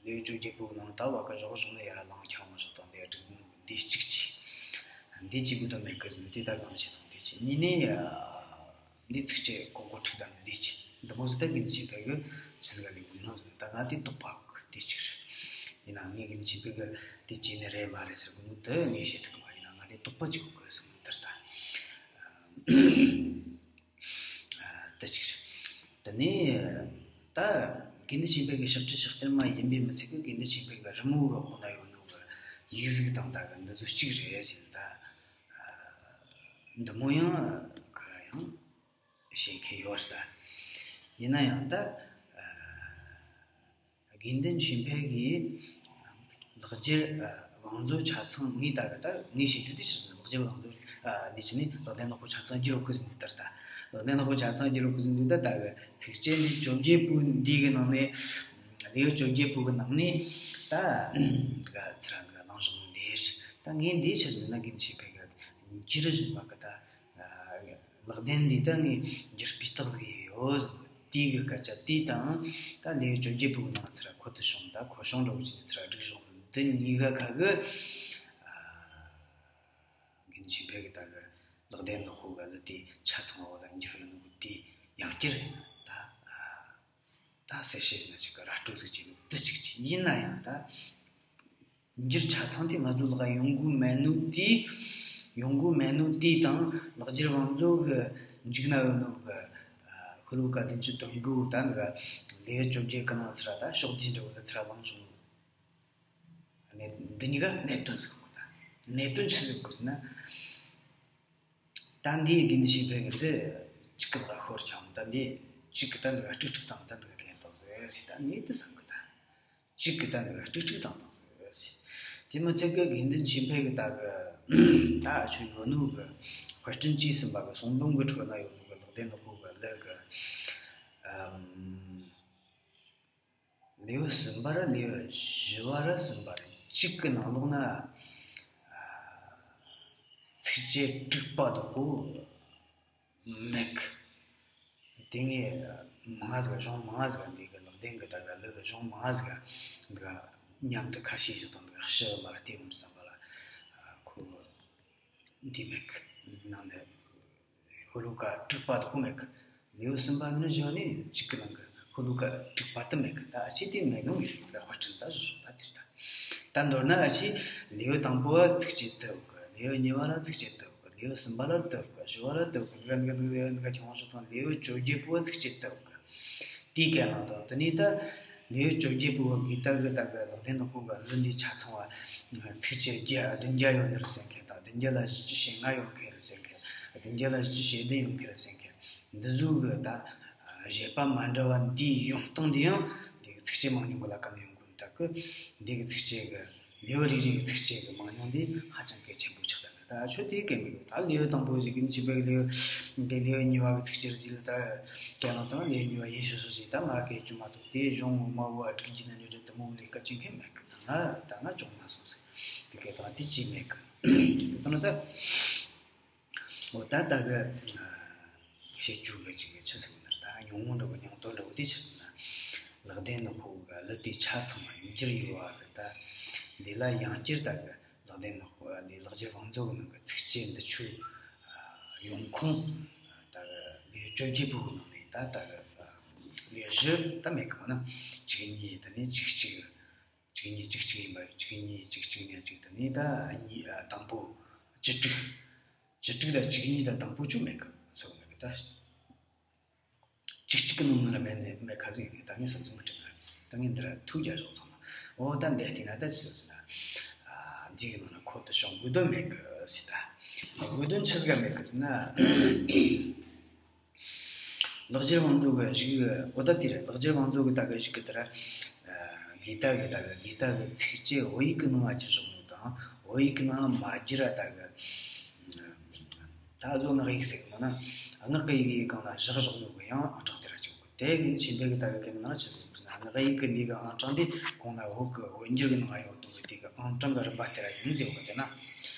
ལེའུ་བཅོ་བརྒྱད་པོ་ནང་ད་བ་གི་གཞོགས་གཞོགས་ནི་ཡར་ལངས་ཁྱང་བ་ཞོག་དང་དེ་སྒྲིག་ནོ་འདི་གཅིག་བྱས། འདི་གཅིག་གི་དོན་མེད་གི་ཟེར་ནི་དེ་ད་གང་བྱེད་དང་དེ་བྱས་གཉིས་ནས་འདི་ཚིགས་བཅད་གོང་གོ་འཁྲིག་དང་འདི་བྱས་འདི་མོ་ཟེར་ད་དགེ་འདུན་ཆོས་འཕེལ་གི་ཆི་ཟིག་ག་ལས་འོང་ནོ་ཟེར་ད་ང་དེ་དོགས་པ་གི་དེ་གཅིག་རེད། ཡིན་ན་ངས་དགེ་འདུན་ཆོས་འཕེལ་གི་དེ་བྱས་ནི་རེད་མ་རེད་ཟེར་གི་ནོ་དེ་ངས་བཤད་ཐུབ་གི་མ་ཡིན་ན་ང་དེ་དོགས་པ་གཅིག་གི་ཟེར་ནོ་དེར་ད། དེ་གཅིག་རེད། དེ་ནས་ད་དགེ་འདུན་ཆོས་འཕེལ་གྱི་ཕྱག་བྲིས་ཕྱག་སྟེར་མ་ཡིན་པའི་མི་ཚད་ཀྱི་དགེ་འདུན་ཆོས་འཕེལ་གྱི་རི་མོ་གི་འོག་ན་ཡོད་ནོ་གི་ཡིག་གཟུགས་དང་ད་གི་འདི་ཚོ་གཅིག་རེད་ཟེར་ད། འདི་མོ་ཡང་གི་ཡང་བཤད་མཁན་ཡོད་རེད་ད། ཡིན་ན་ཡང་ད། དགེ་འདུན་ཆོས་འཕེལ་གྱིས་ལེགས་སྦྱར་བང་མཛོད་ཆ་ཚང་ངས་ད་གི་ད་ངས་བཤད་རྒྱུ་དེ་ཕྱིར་ལེགས་སྦྱར་བང་མཛོད་འདི་ཕྱི་ནས་ལེགས་ལྡན་ནག་པོ་ཆ་ཚང་བསྒྱུར་ཡོད་གི་ཟེར་ནས་ལྟར་ད། ལེགས་ལྡན་ནག་པོ་ཆ་ཚང་བསྒྱུར་ཡོད་གི་ཟེར་ནས་ད་ད་གི་ཚིགས་བཅད་འདི་བཅོ་བརྒྱད་པོ་འདི་གི་ནང་ནས་ལེའུ་བཅོ་བརྒྱད་པོ་གི་ནང་ནས་ད་འདི་ག་ཚུར་འདི་ག་ལངས་བྱུང་ནི་འདི་རེད། ད་ངས་འདི་ཕྱིར་ལེགས་ལྡན་ཆོས་འཕེལ་གྱི་འགྱུར་བཞིན་པ་གི་ད། ལེགས་ལྡན་འདི་ད་ངས་འགྱུར་སྤུས་དག་ཟིག་ཡོད་ཟེར་ནོ་དེའི་གི་སྐད་ཆ་དེ་དང་ད་ལེའུ་བཅོ་བརྒྱད་པོའི་ནང་ཚུར་ཁོལ་དུ་ཕྱུང་ད་ཁོལ་ཕྱུང་འདྲ་བོ་ཅིག་ནས་ཚུར་སྒྲིག་བཞག་ནོ་འདི་གཉིས་ཀ་ཁ་གི་དགེ་འདུན་ཆོས་འཕེལ་གི་ད་གི་ལེགས་ལྡན་ནག་པོ་གི་གླུ་དེ་ཆ་ཚང་བ་ལ་འགྱུར་ཡོད་ནོ་གི་དེ་ཡང་བསྐྱར་ད་ད་གསལ་བཤད་ཟེར་ན་ཅིག་གི་ར་སྤྲོད་ཟིག་བྱས་ནོ་དེ་གཅིག་བྱས། ཡིན་ན་ཡང་ད། འགྱུར་ཆ་ཚང་དེ་ང་ཚོ་ལག་ཡོང་གི་མེད་ནོ་དེ། ཡོང་གི་མེད་ནོ་དེ་དང་ལེགས་སྦྱར་བང་མཛོད་གི་མཇུག་ན་ཡོད་ནོ་གི་ཤོ་ལོ་ཀ་བདུན་ཅུ་དོན་དགུ་ད་འདི་ག་ལེའུ་བཅོ་བརྒྱད་གི་ནང་ཚུར་ད་ཕྱོགས་བསྡུས་འདྲ་བོ་ལ་ཚུར་ལངས་བྱུང་ནོ། གནད་འདི་གཉིས་ཀ་གནད་དོན་ཟིག་གོ་ད། གནད་དོན་ཆི་ཟིག་གོ་ཟེར་ན། ད་འདིའི་དགེ་འདུན་ཆོས་འཕེལ་གི་འདི་གཅིག་གི་ལག་ཤོར་ཀྱང་ད་འདི་གཅིག་གི་ད་འདི་ག་ཀྲིག་ཀྲིག་བཏང་ད་འདི་ག་གན་བཏང་ཟེར་ཟེར་ད་ངས་འདི་བསམ་གི་ད། གཅིག་གི་ད་འདི་ག་ཀྲིག་ཀྲིག་བཏང་བཏང་ཟེར་ཟེར། དེ་མི་ཚད་གི་དགེ་འདུན་ཆོས་འཕེལ་གི་ད་གི་ད་ཨ་ཆོས་ཡོད་ནོ་གི་དཔེ་སྐྲུན་བྱས་ཟིན་པ་གི་གསུང་འབུམ་གི་ཁྲོད་ན་ཡོད་ནོ་གི་ལེགས་ལྡན་ནག་པོ་གི་གླུ་གི་ཨམ། ལེའུ་གསུམ་པ་ར་ལེའུ་བཞི་བ་ར་གསུམ་པ་ར་གཅིག་གི་ནང་ལོགས་ན། ཚིགས་བཅད་དྲུག་པ་དག་གོ། མེད་གི། དེ་ངས་མང་ང་ཟིག་གཞུང་མང་ང་ཟིག་འདི་གི་ལག་ལྡན་གི་ད་ག་ལུགས་གི་གཞུང་མང་ང་ཟིག་འདི་ག་མཉམ་དུ་ཁ་ཤས་ཤིག་དང་འདི་ག་ཕྱི་མ་ལ་བལྟས་ཡོང་ཙམ་པ་ལ་ཁོ་འདི་མེད་གི། ནང་ནས་ཤོ་ལོ་ཀ་དྲུག་པ་དག་མེད་གི། ལེའུ་གསུམ་པ་ནི་བཞག་ནས་གཅིག་གི་ནང་གི་ཤོ་ལོ་ཀ་དྲུག་པ་དེ་མེད་གི། ད་ཨ་ཆེ་དེ་མེད་ནོ་མེད་གི། ད་དཔར་སྐྲུན་ད་བཟོ་ཤོག་ད་དེ་ལྟ། ད་མདོར་ན་ཨ་ཆེ་ལེའུ་དང་པོ་བ་ཚིགས་བཅད་དུ་ཡོད་གི། ལེའུ་གཉིས་པ་ལ་ཚིགས་བཅད་དུ་ཡོད་གི། ལེའུ་གསུམ་པ་ལ་དུ་ཡོད་གི། བཞི་པ་ལ་དུ་ཡོད་གི། འདི་ག་འདི་ག་འདི་ག་འདི་ག་ཁྱོང་ཤོག་དང་། ལེའུ་བཅོ་བརྒྱད་པོ་བ་ཚིགས་བཅད་དུ་ཡོད་གི། དེའི་སྐད་ནང་དང་དེ་ནས་ད་ལེའུ་བཅོ་བརྒྱད་པོ་བ་གི་ད་གི་ད་གི་ལག་ལྡན་ནག་པོ་གི་གླུ་འདི་ཆ་ཚང་བ་ཚིགས་བཅད་བརྒྱད་བདུན་བརྒྱ་ཡོད་ནི་རེད་ཟེར་མཁན་དང་། བདུན་བརྒྱ་ལ་བཞི་བཅུ་ཞེ་ལྔ་ཡོད་མཁན་རེད་ཟེར་མཁན། བདུན་བརྒྱ་ལ་བཞི་བཅུ་ཞེ་བདུན་ཡོད་མཁན་རེད་ཟེར་མཁན། འདི་ཚོ་གི་ད་བཞེད་པ་མ་འདྲ་བ་འདིའི་ཡོང་སྟངས་འདི་ཡང་འདི་གི་ཚིགས་བཅད་མང་ཉུང་གི་ལ་ཀ་ནས་ཡོང་གི་མི་འདུག་གི། འདི་གི་ཚིགས་བཅད་གི་ལེའུ་རེ་རེ་གི་ཚིགས་བཅད་གི་མང་ཉུང་འདི་ཧ་ཅང་གལ་ཆེན་པོ་ཆགས་ད། ད་ཆོས་དེ་གལ་མི་འདུག། ད་ལེའུ་དང་པོ་ཞིག་གི་ནི་ཆེན་པོའི་ལེའུ་འདི་ལེའུ་གཉིས་པ་གི་ཚིགས་བཅད་ཟིག་ལ་ད་གལ་ལ་དང་ལེའུ་གཉིས་པ་ཡིན་ཤག་ཤག་ཞིག་ད་མ་གལ་ཆེ་མ་གཏོགས་དེ་གཞུང་ངོ་མ་བོ་ཨ་དྲུག་རྒྱུ་ན་རེ་རེ་དུ་མོ་ལས་ཀ་ཅན་མཁན་མེད་གི། ད་ང་ད་ང་ཅུང་མ་སོང་ཟིག། དེ་གལ་དང་དེ་ཅི་མེད་གི། དེ་ལྟ་ན་ད། འོ་ད་ལྟ་གི་བཤད་རྒྱུ་གི་ཅིག་ཆི་ཟིག་ཡིན་ན། ད་ཉུང་ངུ་འདྲ་བོ་སྙིང་དོན་འདྲ་བོ་དེ་ཆི་ཟིག་ཡིན་ན། ལག་ལྡན་ནག་པོ་གི་གླུ་དེ་ཆ་ཚང་བ་ཡིན་གྱི་ཡོད་བ་གི། ད་འདི་ལ་ཡང་བསྐྱར་ད་གི་ལག་ལྡན་ནག་པོ་འདི་ལེགས་སྦྱར་བང་མཛོད་གི་ནང་གི་ཚིགས་བཅད་འདི་ཆོ་ཡོང་ཁུངས་ད་གི་ལེའུ་བཅོ་བརྒྱད་པོ་གི་ནང་ནས་ད་ལྟ་གི་ལེའུ་བཞི་ད་མེད་གི་མ་ན། བཅུ་གཉིས་དེ་ནས་བཅུ་གཅིག། བཅུ་གཉིས་བཅུ་གཅིག་ཡིན་པ། བཅུ་གཉིས་བཅུ་གཅིག་ཉ་གཅིག་དེ་ནས་ད་གཉིས་ཨ་དང་པོ་བཅུ་དྲུག། བཅུ་དྲུག་དང་བཅུ་གཉིས་དང་དང་པོ་ཅུང་མེད་གི། སོགས་མེད་གི། ད་བཅུ་གཅིག་གི་ནང་ན་ར་མེད་ནི་མེད་ཁ་ཟིག་ཡིན་གི། ད་ངས་སོང་ཙང་མི་དྲན་གི། ད་ངས་འདི་ར་ཐུགས་རྒྱ་ཞོག་ཚང་མ། འོ་ད་འདི་བལྟས་ན་ད་ཅི་ཟེར་ཟེར་ན། ཨ་འདི་གི་ནང་ན་ཁོ་ད་བྱུང་དགོས་དོན་མེད་གི་ཟེར། ད་དགོས་དོན་ཆི་ཟིག་ག་མེད་གི་ཟེར་ན། ལེགས་སྦྱར་བང་མཛོད་གི་གཞུག་གི་འོ་ད་དེ་རེད། ལེགས་སྦྱར་བང་མཛོད་གི་ད་གི་གཞུག་གི་དེ་ར། ཨ་དགོས་ད་གི་ད་གི་དགོས་ད་གི་ཚིགས་བཅད་བོད་ཡིག་གི་ནང་ང་བསྒྱུར་བཞག་ནོ་དང་བོད་ཡིག་གི་ནང་ང་མ་བསྒྱུར་ར་ད་གི། ད་གཟོད་སྔགས་ཡིག་ཟེར་གི་མ་ན། སྔགས་གི་ཡི་གེ་གི་སྒང་ལ་བཞག་བཞག་ནོ་གི་ཡང་ཨང་གྲངས་དེ་ར་གཅིག་གོ། དེ་གི་ནི་ཆེན་པོ་གི་ད་གི་གི་ནང་ཆི་ཟེར་ན། སྔགས་ཡིག་གི་འདི་གི་ཨང་གྲངས་འདི་གོང་ན་བོད་གི་བོད་འགྱུར་གི་ནང་ང་ཡོད་དོ་གི་དེ་གི་ཨང་གྲངས་གི་རིམ་པ་དེ་ར་ཡིན་ཟེར་གི། དེ་ན།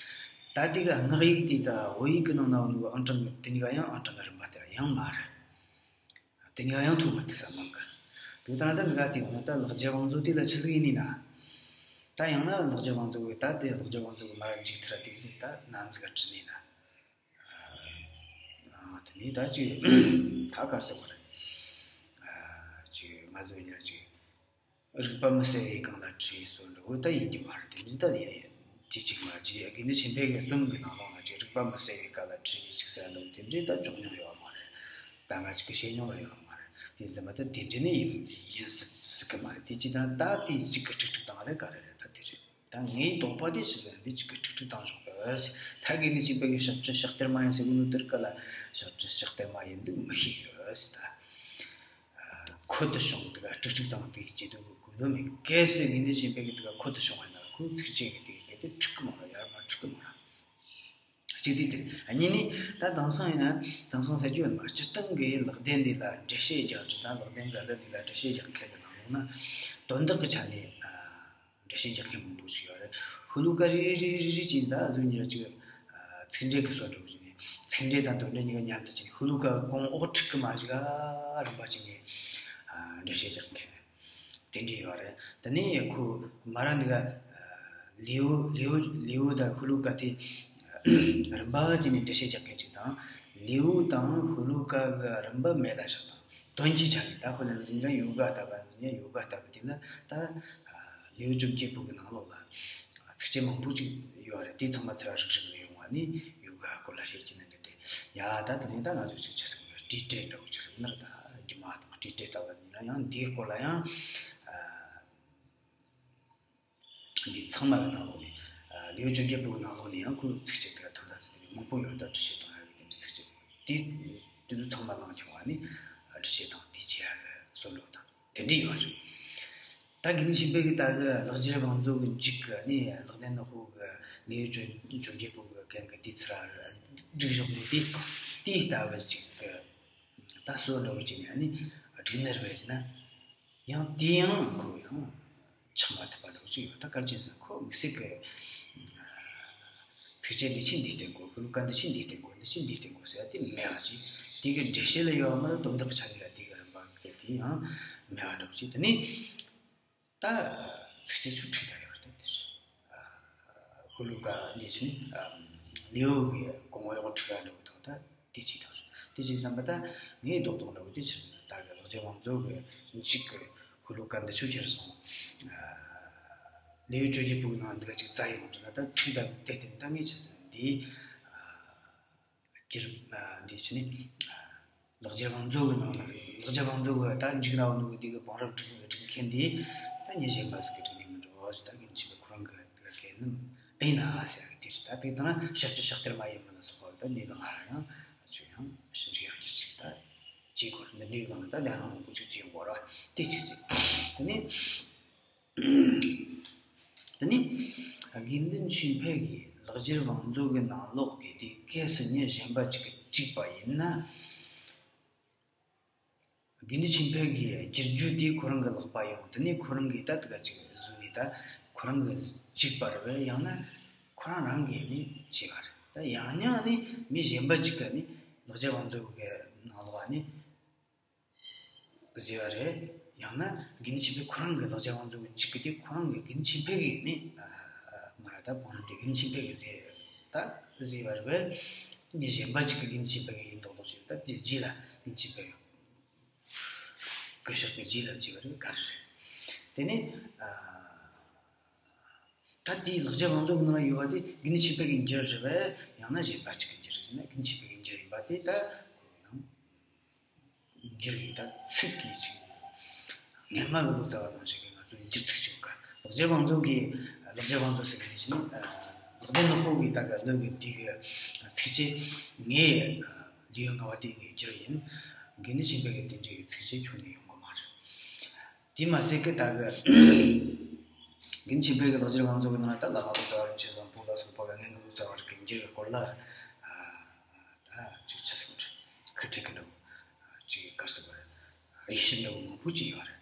ད་དེ་ག་སྔགས་ཡིག་དེ་ད་བོད་ཡིག་གི་ནང་ན་ཡོད་ནོ་ཨང་གྲངས་དེ་གཉིས་ཀ་ཡང་ཨང་གྲངས་ཀྱི་རིམ་པ་དེ་ལ་ཡང་མ་རེད། དེ་གཉིས་ཀ་ཡང་ཐུག་པ་དེ་ས་མང་གི། དེ་ལྟར་ན་ད་འདི་ག་དེ་ཡོང་ན་ད་ལེགས་སྦྱར་བང་མཛོད་དེ་ལ་ཆི་ཟིག་ཡིན་ནི་ན། ད་ཡང་ན་ལེགས་སྦྱར་བང་མཛོད་གི་ད་དེ་ལེགས་སྦྱར་བང་མཛོད་གི་མ་ར་མཇུག་མཐར་དེ་ཟིག་ད་ནམ་ཟིག་ག་བྲིས་ནི་ན། ཨ་དེ་ནས་ད་ཅིག་ཐ་གར་ཟེར་བ་རེད། ཨ་ཅིག་མ་བཟོད་ཉར་ཅིག་རིག་པ་མི་གསལ་བའི་སྒང་ལ་བྲིས་སོ་འགྲོ་བོ་ད་ཡིན་གྱི་མ་རེད། དེ་འདྲའི་ད་ཡིན་དེ་གཅིག་མ་གཅིག་དགེ་འདུན་ཆོས་འཕེལ་གྱི་རྩོམ་གྱི་ནང་ལོགས་ལ་ཅིག་རིག་པ་མི་གསལ་བའི་སྐབས་ལ་བྲིས་ནས་ཅིག་ཟེར་འདུག། དེ་འདྲའི་ད་ཅོག་མྱོང་ཡོད་མ་རེད། ད་ང་ཅིག་གི་བཤད་མྱོང་ལ་ཡོད་མ་རེད། དེ་ཟེར་མ་ད་དེ་འདྲའི་ནི་ཡིན་ཡིན་སྲིད་སྲིད་གི་མ་རེད། དེ་ཅི་ད་ད་དེ་གཅིག་གི་ཁྲིག་ཁྲིག་བཏང་རེད་ག་རེ་རེད། ད་དེ་རེད། ད་ངའི་དོགས་པ་དེ་ཆི་ཟེར་འདི་གཅིག་གི་ཁྲིག་ཁྲིག་བཏང་ཞོག་གི་ཟེར། ད་དགེ་འདུན་ཆོས་འཕེལ་གྱི་ཞབས་ཕྱི་ཕྱག་སྟེར་མ་ཡིན་ཟེར་གི་ནོ་དེར་ག་ལ་ཞབས་ཕྱི་ཕྱག་སྟེར་མ་ཡིན་འདུག་མི་ཤེས་གི་ཟེར་ད། ཁོ་དུ་བྱུང་འདུག་ག་ཀྲིག་ཀྲིག་དང་དེ་གི་བྱེད་དུ་གོ་དོན་མེད་གི། གལ་སྲིད་ངས་འདི་བྱེད་པའི་གི་དུ་ག་ཁོ་དུ་བྱུང་བ་ན་ཁོའི་ཚིགས་བཅད་གི་དེ་གི་གལ་ཏེ་འཁྲུག་གི་མ་ར་ཡར་མར་འཁྲུག་གི་མ་ར། གཅིག་དེ་དེ་གཉིས་ནི་ད་དེང་སང་ཡིན་ན་དེང་སང་ཟེར་རྒྱུ་ཡོད་མ། སྤྱིར་བཏང་གི་ལེགས་ལྡན་འདི་ལ་འགྲེལ་བཤད་རྒྱག་རྒྱུ་དང་ལེགས་ལྡན་གི་གླུ་འདི་ལ་འགྲེལ་བཤད་རྒྱག་མཁན་གི་ནང་ལོགས་ན་དོན་དག་གི་ཆ་ནས་འགྲེལ་བཤད་རྒྱག་མཁན་མང་པོ་ཞིག་ཡོད་རེད། ཤོ་ལོ་ཀ་རེ་རེ་རེ་རེ་བྱས་ནས་ད་གཟོད་ཉིན་ར་གཅིག་ཚིག་འགྲེལ་གྱི་སྲོལ་འགྲོ་བཞིན་ནས་ཚིག་འགྲེལ་དང་དོན་འགྲེལ་གཉིས་ཀ་མཉམ་དུ་བྱས་ནས་ཤོ་ལོ་ཀ་གོང་འོག་ཁྲིག་གི་མ་ཞིག་ག་རིམ་པ་བྱས་ནས་འགྲེལ་བཤད་རྒྱག་མཁན་དེ་འདྲ་ཡོད་རེད། དེ་ནས་ཁོ་མ་ར་འདི་ག་ལེའུ་ལེའུ་ལེའུ་དང་ཤོ་ལོ་ཀ་དེ་རིམ་པ་བྱས་ནས་འགྲེལ་བཤད་རྒྱག་མཁན་ཅིག་དང་། ལེའུ་དང་ཤོ་ལོ་ཀ་གི་རིམ་པ་མེད་ལ་བཞག་དང་དོན་གྱི་ཆ་ནས་ད་ཁོ་ལ་འཛིན་ཀྱང་ཡོ་ག་ལྟ་བུ་འཛིན་ཀྱང་ཡོ་ག་ལྟ་བུ་དེ་ལ་ད་ལེའུ་བཅོ་བརྒྱད་པོ་གི་ནང་ལོགས་ལ། ཚིགས་བཅད་མང་པོ་ཅིག་ཡོད་རེད། དེ་ཚང་མ་ཚུར་རིག་རིག་ནས་ཡོང་བ་ནི་ཡོ་ག་སྐོར་ལ་བཤད་ཀྱི་ནི་འདྲ་འདྲ། ཡ་ད་དེ་ནས་ད་ང་ཚོ་ཅིག་ཆི་ཟེར་གི་རེད། བྲིས་འབྲས་འདྲ་བོ་ཅིག་ཟེར་ནི་རེད། ད་རྒྱུ་མ་དང་བྲིས་འབྲས་ལྟ་བུ་ཡིན་ན་ཡང་འདིའི་སྐོར་ལ་ཡང་ཨ་འདི་ཚང་མ་གི་ནང་ལོགས་ནས་ཨ་ལེའུ་བཅོ་བརྒྱད་པོ་གི་ནང་ལོགས་ནས་ཡང་ཁོའི་ཚིགས་བཅད་དེ་ཐོན་ད་ཟེར་དེ་མང་པོ་ཡོད། ད་འགྲེལ་བཤད་བཏང་ཡ་གི་དེ་འདྲའི་ཚིགས་བཅད་དེ་དེ་ཚོ་ཚང་མ་བླངས་བྱུང་བ་ནི་འགྲེལ་བཤད་དང་དེ་བྱེད་ཡ་གི་སྲོལ་ལུགས་དང་། དེ་འདྲ་ཡོད་རེད། ད་དགེ་འདུན་ཆོས་འཕེལ་གྱིས་ད་གི་ལེགས་སྦྱར་བང་མཛོད་ཀྱི་མཇུག་གི་ནི་ལེགས་ལྡན་ནག་པོ་གི་ལེའུ་བཅོ་བཅོ་བརྒྱད་པོ་གི་གན་གི་དེའི་ཚུལ་བསྒྲིགས་བཞག་ནས་དེ་དེའི་ལྟ་བུ་ཅིག་གི་ད་སྲོལ་འདྲ་བོ་ཅིག་ནས་ནི་བསྒྲིགས་ནི་རེད་པས་ཟེར་ན། ཡང་དེ་ཡང་ཁོ་ཡང་ཆགས་མ་ཐུབ་པ་འདྲ་བོ་ཅིག་ཡོད། ད་ག་རེ་བྱས་ཟེར་ན་ཁོ་དམིགས་བསལ་གི་ཚིག་ ཚིགས་བཅད་འདི་ཆོས་འདི་བསྟན་དགོས། ཤོ་ལོ་ཀ་འདི་ཆོས་འདི་བསྟན་དགོས། འདི་ཆོས་འདི་བསྟན་དགོས་ཟེར་བ་དེ་མེད་པ་ཅིག་དེ་གི་འགྲེལ་བཤད་ལ་ཡོད་པ་མ་གཏོགས་དོན་དག་གི་ཆ་ནས་ལ་དེ་གི་རིམ་པ་གི་དེ་ཡང་མེད་པ་འདྲ་པོ་ཅིག་དེ་ནས་ད་ཚིགས་བཅད་ཆོ་འགྲིག་ད་ཡོད་རེད། དེ་ཤོ་ལོ་ཀ་འདི་ཆོས་ནི་ལེའུ་གི་གོང་འོག་འཁྲུག་ག་འདྲ་པོ་དང་ད་དེ་ཅིག་དང་། དེ་ཅིག་བསམ་པ་ད་ངས་རྡོག་རྡོག་འདྲ་པོ་དེ་ཆོས་ད་གི་ལེགས་སྦྱར་བང་མཛོད་གི་མཇུག་གི་ཤོ་ལོ་ཀ་འདི་ཆོ་ཁྱེར་སོང་། ལེའུ་སྤྲོས་བརྗོད་པོ་གི་ནང་འདི་ག་ཅིག་བཙལ་ཡོང་དུས་ན་ད་འགྲིག་ད་དེ་བརྟེན་ད་ངས་ཆོས་འདི་སྒྱུར་འདི་ཆོས་ནི་ལེགས་སྦྱར་བང་མཛོད་གི་ནང་ལ་ལེགས་སྦྱར་བང་མཛོད་གི་ད་མཇུག་ན་འོ་ནུ་གི་དེ་གི་བང་རིམ་སྒྲིག་སྒྲིག་མཁན་འདི་ད་མྱི་གཞན་པ་ཟིག་གི་སྒྲིག་ནི་མི་འགྲོ་ཟེར། ད་རྒན་ཆེན་པོ་ཁོ་རང་གི་དེ་ག་གལ་ནི་ཨེ་ཡིན་ན་ཟེར་གི་དེ་ད་དེ་དང་ན་ཤར་སྤྲུལ་ཕྱག་གཏེར་མ་ཡིན་མིན་ལ་སོགས་པ་ད་འདི་གི་ང་ར་ཡང་ཆོས་ཡང་ཞིབ་འཇུག་ཡག་གི་ཅིག་ད་ཅིག་གོ་འདི་འདྲའི་གང་ད་ལས་ཧང་པོ་ཅིག་ཅིག་ཡོང་གོ་ར་དེ་ཅིག་ཅིག་དེ་ནི། དེ་ནས་དགེ་འདུན་ཆོས་འཕེལ་གྱིས་ལེགས་སྦྱར་བང་མཛོད་ཀྱི་ནང་ལོགས་ཀྱི་དེ་གལ་སྲིད་མྱི་གཞན་པ་ཅིག་གིས་བྲིས་པ་ཡིན་ན། དགེ་འདུན་ཆོས་འཕེལ་གྱིས་བསྒྱུར་རྒྱུ་དེ་ཁོ་རང་གི་ལག་པ་ཡོང་། དེ་ནས་ཁོ་རང་གིས་ད་དེ་ག་ཅིག་བཟོས་ནས་ད་ཁོ་རང་གིས་བྲིས་པ་རེད་པས། ཡང་ན་ཁོ་རང་རང་གིས་ནི་བྲིས་པ་རེད། ད་ཡང་ན་ནི་མི་གཞན་པ་ཅིག་གིས་ནི་ལེགས་སྦྱར་བང་མཛོད་ཀྱི་ནང་ལོགས་ནས། ཟེར་བ་རེད། ཡང་ན་དགེ་འདུན་ཆོས་འཕེལ་ཁོ་རང་གི་ལེགས་སྦྱར་བང་མཛོད་ཀྱི་མཇུག་གི་དེ་ཁོ་རང་གི་དགེ་འདུན་ཆོས་འཕེལ་གྱི་ནི་མ་ར་ད་བང་རིམ་དེ་དགེ་འདུན་ཆོས་འཕེལ་གྱི་ཟེར་ད་ཟེར་བ་རེད་པས། མྱི་གཞན་པ་ཅིག་གི་དགེ་འདུན་ཆོས་འཕེལ་གྱི་ཡིན་མདོག་མདོག་བྱས་ད་དེ་རྗེས་ལ་དགེ་འདུན་ཆོས་འཕེལ་གྱི་སྐུ་གཤེགས་པའི་རྗེས་ལ་བྱས་པ་རེད། ག་རེ་རེད། དེ་ནི་ད་དེའི་ལེགས་སྦྱར་བང་མཛོད་ཀྱི་ནང་ཡོད་པ་དེ་དགེ་འདུན་ཆོས་འཕེལ་གྱི་འགྱུར་རེད་པས། ཡང་ན་གཞན་པ་ཅིག་གི་འགྱུར་རེད་ཟེར་ན་དགེ་འདུན་ཆོས་འཕེལ་གྱི་འགྱུར་ཡིན་པ་དེ་ད་ཁོ་ཡང་། འགྱུར་ཡིན་ད་ཚིག་གི་ཅིག་སྔན་མ་གི་ལོ་ཙཱ་བ་ནང་བཞིན་གྱི་ང་ཚོ་འགྱུར་ཚིག་ཅིག་ག་ལེགས་སྦྱར་བང་མཛོད་ཀྱི་ལེགས་སྦྱར་བང་མཛོད་ཟེར་མཁན་ཞིག་ནི་ལེགས་ལྡན་ནག་པོ་གི་ད་ག་ལོ་གི་དེ་གི་ཚིགས་བཅད་ངས་ལེའུ་ལྔ་པ་དེ་ངས་བསྒྱུར་ཡིན། དགེ་འདུན་ཆོས་འཕེལ་གྱི་དེ་འདྲའི་ཚིགས་བཅད་ཁྱོན་ནས་ཡོང་གི་མ་རེད། དེ་མ་ཟད་ཀི་ད་གི་དགེ་འདུན་ཆོས་འཕེལ་གྱི་ལེགས་སྦྱར་བང་མཛོད་ཀྱི་ནང་ད་ལ་ཧ་ལོ་ཙཱ་བ་རིན་ཆེན་བཟང་པོ་ལ་སོགས་པ་གི་སྔན་གྱི་ལོ་ཙཱ་བ་རིགས་ཀྱི་འགྱུར་བའི་སྐོར་ལ། ད་ཅིག་ཆི་ཟིག་རེད། ཁ་ཁྲིག་གི་འདྲ་བོ། ཅིག་ག་རེ་ཟེར་དགོས་རེད། ཡིག་ཤུལ་འདྲ་བོ་མང་པོ་ཅིག་ཡོད་རེད།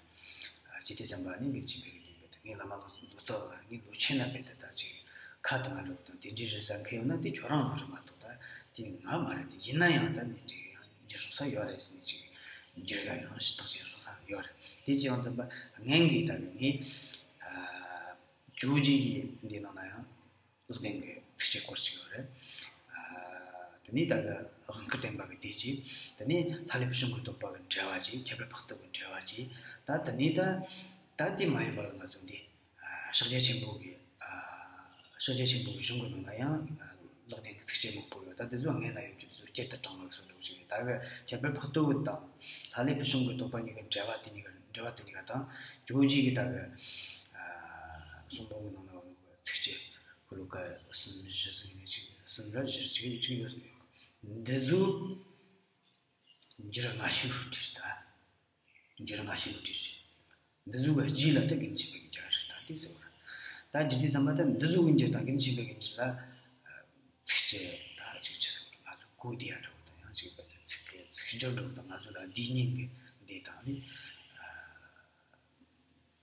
ཅི་སྟེ་བསམ་པ་ནི་ངས་ཅི་བེད་ཀྱི་དེ་བེད་དུ་ངའི་བླ་མ་ལོ་ལོ་ཙཱ་བ་ངའི་ལོ་ཆེན་ན་བེད་དུ་ད་ཅིག་ཁ་དང་ང་འདྲ་བོ་དང་དེ་འདྲའི་རེད་ཟེར་མཁན་ཡོད་ན་དེ་ཁྱོད་རང་ལོ་རེད་མ་གཏོགས་ད་དེ་ང་མ་རེད། དེ་ཡིན་ན་ཡང་ད་འདི་འདྲའི་ཡང་འགྱུར་སོང་ས་ཡོད་རེད་ཟེར་ནས་ཅིག་འགྱུར་ཡ་ཡང་ཞིབ་ཐག་བྱས་སོང་ས་ཡོད་རེད། དེ་ཅི་ཡང་བསམ་པ་ངན་གྱིས་ད་གི་ངས་ཇོ་བོ་རྗེ་ཡི་འདི་ནང་ན་ཡང་། ལེགས་ལྡན་གྱི་ཚིགས་བཅད་སྐོར་ཅིག་ཡོད་རེད། ཨ། དེ་ནས་ད་གི་དབང་བསྐུར་བསྟན་པ་གི་དེ་ཅིག་དེ་ནས་ལྷ་ལས་བུ་ཆུང་གི་བསྟོད་པ་གི་འགྲེལ་བ་ཅིག་ཁྱད་པར་འཕགས་བསྟོད་ཀྱི་འགྲེལ་བ་ཅིག་ད་དེ་ནས་ད་ད་དེ་མ་ཡིན་པར་ང་ཚོ་འདི་ཨ་ཕྱག་རྒྱ་ཆེན་པོ་གི་ཨ་ཕྱག་རྒྱ་ཆེན་པོ་གི་གཞུང་གི་ནང་ན་ཡང་ལེགས་ལྡན་གྱི་ཚིགས་བཅད་མང་པོ་ཡོད། ད་དེ་ཚོ་སྔན་ན་ཡོད་རྒྱུ་དེ་ཚོ་བསྐྱར་དུ་དྲངས་པ་སོགས་འདྲ་བོ་ཅིག་རེད། ད་གི་ཁྱད་པར་འཕགས་བསྟོད་དང་ལྷ་ལས་བུ་ཆུང་གི་བསྟོད་པ་གཉིས་ཀྱི་འགྲེལ་བ་དེ་གཉིས་ཀ་འགྲེལ་བ་དེ་གཉིས་ཀ་དང་ཇོ་བོ་རྗེ་གི་ད་གི་ཨ་གསུང་འབུམ་གི་ནང་ན་ཡོད་ནོ་གི་ཚིགས་བཅད། ཤོ་ལོ་ཀ་གསུམ་བཞི་ཟེར་ནས་ཅིག་གསུམ་ར་བཞི་ཅིག་ཅིག་ཡོད་ཟེར་ཡོད། འདི་ཚོ་འགྱུར་སྔ་ཤོས་བྲིས་ད། འགྱུར་སྔ་ཤོས་བྲིས། འདི་ཚོ་གི་རྗེས་ལ་ད་དགེ་འདུན་ཆོས་འཕེལ་གྱི་འགྱུར་རེད་ད་དེ་ཟེར་བ་རེད། ད་རྗེས་དུས་ཙམ་པ་ད་འདི་ཚོ་གི་འགྱུར་དང་དགེ་འདུན་ཆོས་འཕེལ་གྱི་འགྱུར་ལ་ཚིགས་བཅད་ད་ཅིག་ཅི་ཟེར་ང་ཚོ་གོ་བདེ་ཡ་འདྲ་བོ་དང་ཡང་ཅིག་པ་ད་ཚིག་གི་ཚིག་སྦྱོར་འདྲ་བོ་དང་ང་ཚོ་ལ་བསྡུས་ཉན་གི་འདི་དང་ནི།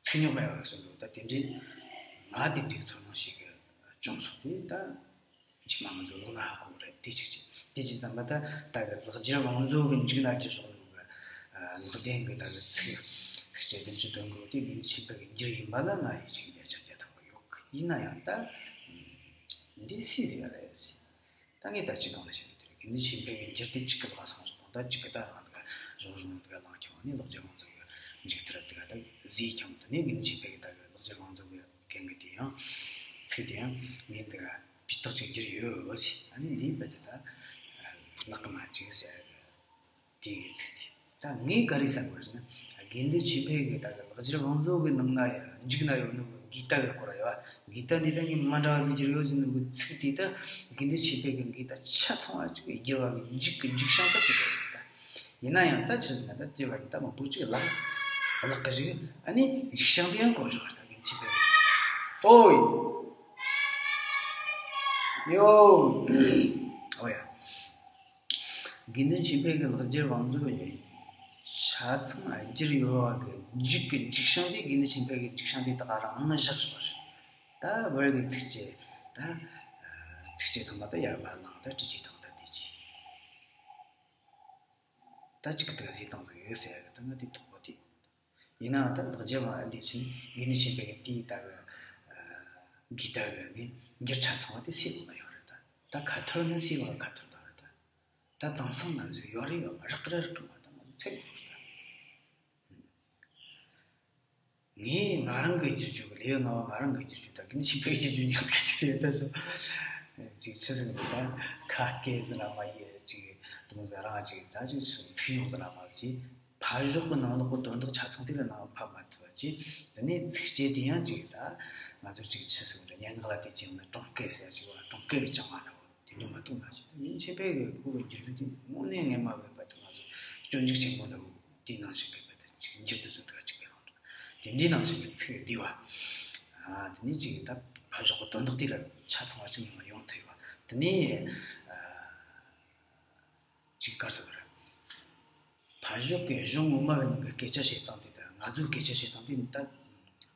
ཚིག་རྙོག་མེད་པ་སོགས་འདུག་ད་དེ་འདྲའི་ང་དེ་འདྲའི་ཚོར་སྣང་ཞིག་གི་བྱུང་སོང་། དེ་ད་ཕྱི་མ་ང་ཚོ་ལོ་ན་ཧ་གོ་རེད། དེ་གཅིག་བྱས་དེ་གཅིག་བསམ་པ་ད་ད་གི་ལེགས་སྦྱར་བང་མཛོད་གི་མཇུག་ན་གྱི་སོགས་འདུག་གི་ལེགས་ལྡན་གི་ད་གི་ཚིག་ཚིགས་བཅད་བདུན་ཅུ་དོན་དགུ་དེ་དགེ་འདུན་ཆོས་འཕེལ་གི་འགྱུར་ཡིན་པ་ལ་ང་ཡིད་ཆེས་བརྒྱ་ཆ་བརྒྱ་ཐམ་པ་ཡོད་གི་ཡིན་ན་ཡང་ད་འདི་སུས་ཟེར་བ་རེད་ཟེར། ད་ངས་ད་ཅི་གང་ལ་བཤད་ནས་དེ་རེད། དགེ་འདུན་ཆོས་འཕེལ་གྱི་འགྱུར་དེ་གཅིག་གི་ལ་སོང་རེད་དང་ད་གཅིག་གི་ད་རང་དགའ་གཞུང་གཞུང་དགའ་ལངས་ཀྱང་ནི་ལེགས་སྦྱར་བང་མཛོད་ཀྱི་མཇུག་དེ་ར་དགའ་ད་ཟིག་ཀྱང་དུ་ནི་དགེ་འདུན་ཆོས་འཕེལ་གྱི་ད་གི་ལེགས་སྦྱར་བང་མཛོད་ཀྱི་གན་གི་དེ་ཡང་ཚིག་དེ་ཡང་ངས་དགའ་སྤུས་དག་ཅིག་འགྱུར་ཡོད་ཟེར། ཨ་ནི་འདིའི་བར་དུ་ད་ལག་གི་མ་ཅིག་ཟེར་གི་དེ་ཡི་ཚིག་དེ། ད་ངས་ག་རེ་བསམ་དགོས་ཟེར་ན། དགེ་འདུན་ཆོས་འཕེལ་གྱི་ད་གི་ལེགས་སྦྱར་བང་མཛོད་ཀྱི་ནང་ན་ཡང་མཇུག་ན་ཡོད་ནོ་གི་གི་ད་གི་སྐོར་ཡོད་པ། གི་ད་འདི་ད་ངས་མ་འདྲ་བ་ཟིག་བསྒྱུར་ཡོད་ཟེར་ནོ་གི་ཚིག་དེ་ད་དགེ་འདུན་ཆོས་འཕེལ་གྱི་གི་ད་ཆ་ཚང་བ་ཅིག་བསྒྱུར་བ་གི་མཇུག་གི་མཇུག་བྱང་ད་དེ་ག་རེད་ཟེར་ད། ཡིན་ན་ཡང་ད་ཆི་ཟེར་ན་ད་དེ་བ་ད་མང་པོ་ཅིག་ལག་ལག་གི་རིགས་ཨ་ནི་མཇུག་བྱང་དེ་ཡང་གོ་བཞག་ད་དགེ་འདུན་ཆོས་འཕེལ་གྱི། ཨོ་ཡ། ཨོ་ཡ། དགེ་འདུན་ཆོས་འཕེལ་གྱི་ལེགས་སྦྱར་བང་མཛོད་ཀྱི་ཆ་ཚང་བསྒྱུར་ཡོད་པ་གི་མཇུག་གི་མཇུག་བྱང་དེ་དགེ་འདུན་ཆོས་འཕེལ་གྱི་མཇུག་བྱང་དེ་ད་ག་རང་ནི་བཞག་བཞག་པ་རེད། ད་བར་གྱི་ཚིགས་བཅད་ད་ ཚིགས་བཅད་ཚང་མ་ད་ཡར་མར་བླངས། ད་དྲི་ཆུ་དང་ད་དེ་ཅི། ད་ཅིག་གི་ད་ཟས་བཏང་ཟིག་ཟེར་ཡ་གི་ད་ང་དེ་དོགས་པ་དེ། ཡིན་ནའང་ད་ལེགས་སྦྱར་བ་འདི་ཕྱིན་དགེ་འདུན་ཆོས་འཕེལ་གི་དེའི་ད་གི་གི་ད་གི་ནི་འགྱུར་ཆ་ཚང་བ་དེ་སའི་འོག་ན་ཡོད་རེད་ད། ད་ཁ་ཐོར་ནི་སའི་འོག་ལ་ཁ་ཐོར་ད་རེད་ད། ད་དེང་སང་ང་ཚོས་ཡོད་རེད་ཡོད་མ་རེད་རག་གི་རེད་རག་གི་མ་ད་ང་ཚོས་ཚད་དགོས་རེད་ད། ངས་ང་རང་གི་བསྒྱུར་བཅོས་ཀྱི་ལེའུ་ལྔ་པ་ང་རང་གི་བསྒྱུར་བཅོས་དང་དགེ་འདུན་ཆོས་འཕེལ་གྱི་བསྒྱུར་བཅོས་མཉམ་དུ་ཅིག་ཟེར་ད་སོ། ཅིག་ཆི་ཟིག་འདུག་ད་ཁ་སྐད་ཟིན་ན་མ་ཡིན་ཅིག་དུང་ཟ་རང་ཅིག་ད་ཅིག་ཚིག་ཡོང་ཟིན་ན་མ་ཅིག་ཕར་ཞོག་གི་ནང་ལོགས་གི་དོན་དག་ཆ་ཚང་དེ་ལ་ནང་ཕབ་མ་ཐུབ་པ་ཅིག་དེ་ནས་ཚིགས་བཅད་དེ་ཡང་ཅིག་ད་ང་ཚོ་ཅིག་ཆི་ཟིག་འདྲ་སྙན་ངག་ལ་དེ་ཅིག་ཡོང་ན་གྲོང་སྐད་ཟེར་ཅིག་བ་གྲོང་སྐད་ཀྱི་བྱ་བ་འདྲ་བོ། དེ་འདྲ་མ་གཏོགས་ང་ཚོ་དེ་ཉིན་ཕྱེད་པའི་གི་ཁོ་གི་འགྱུར་རྒྱུ་དེ་དངོས་གནས་ངས་མ་བས་པ་དེ་ང་ཚོ་སྤྱོད་འཇུག་ཆེན་པོ་འདྲ་བོ་དེའི་ནང་བཞིན་གི་པ་དེ་ཅིག་འགྱུར་དུ་བཟོ་དགོས་ཅིག་གི་ལོང་འགྲོ། དེ་འདྲའི་ནང་བཞིན་གི་ཚིག་བསྡུས་བ། ཨ་དེ་ནས་ཅིག་ད་ཕར་ཞོག་གི་དོན་དག་དེ་ལ་ཆ་ཚང་བ་ཅིག་ཡོང་བ་ཡོང་ཐུབ་བ། དེ་ནས་ཨ་ཅིག་ག་རེ་ཟེར་དགོས་རེད། ཕར་ཞོག་གི་གཞུང་ངོ་མ་གི་ནང་གི་སྐད་ཆ་བཤད་སྟངས་དེ་དང་ང་ཚོའི་སྐད་ཆ་བཤད་སྟངས་དེ་ནི་ད་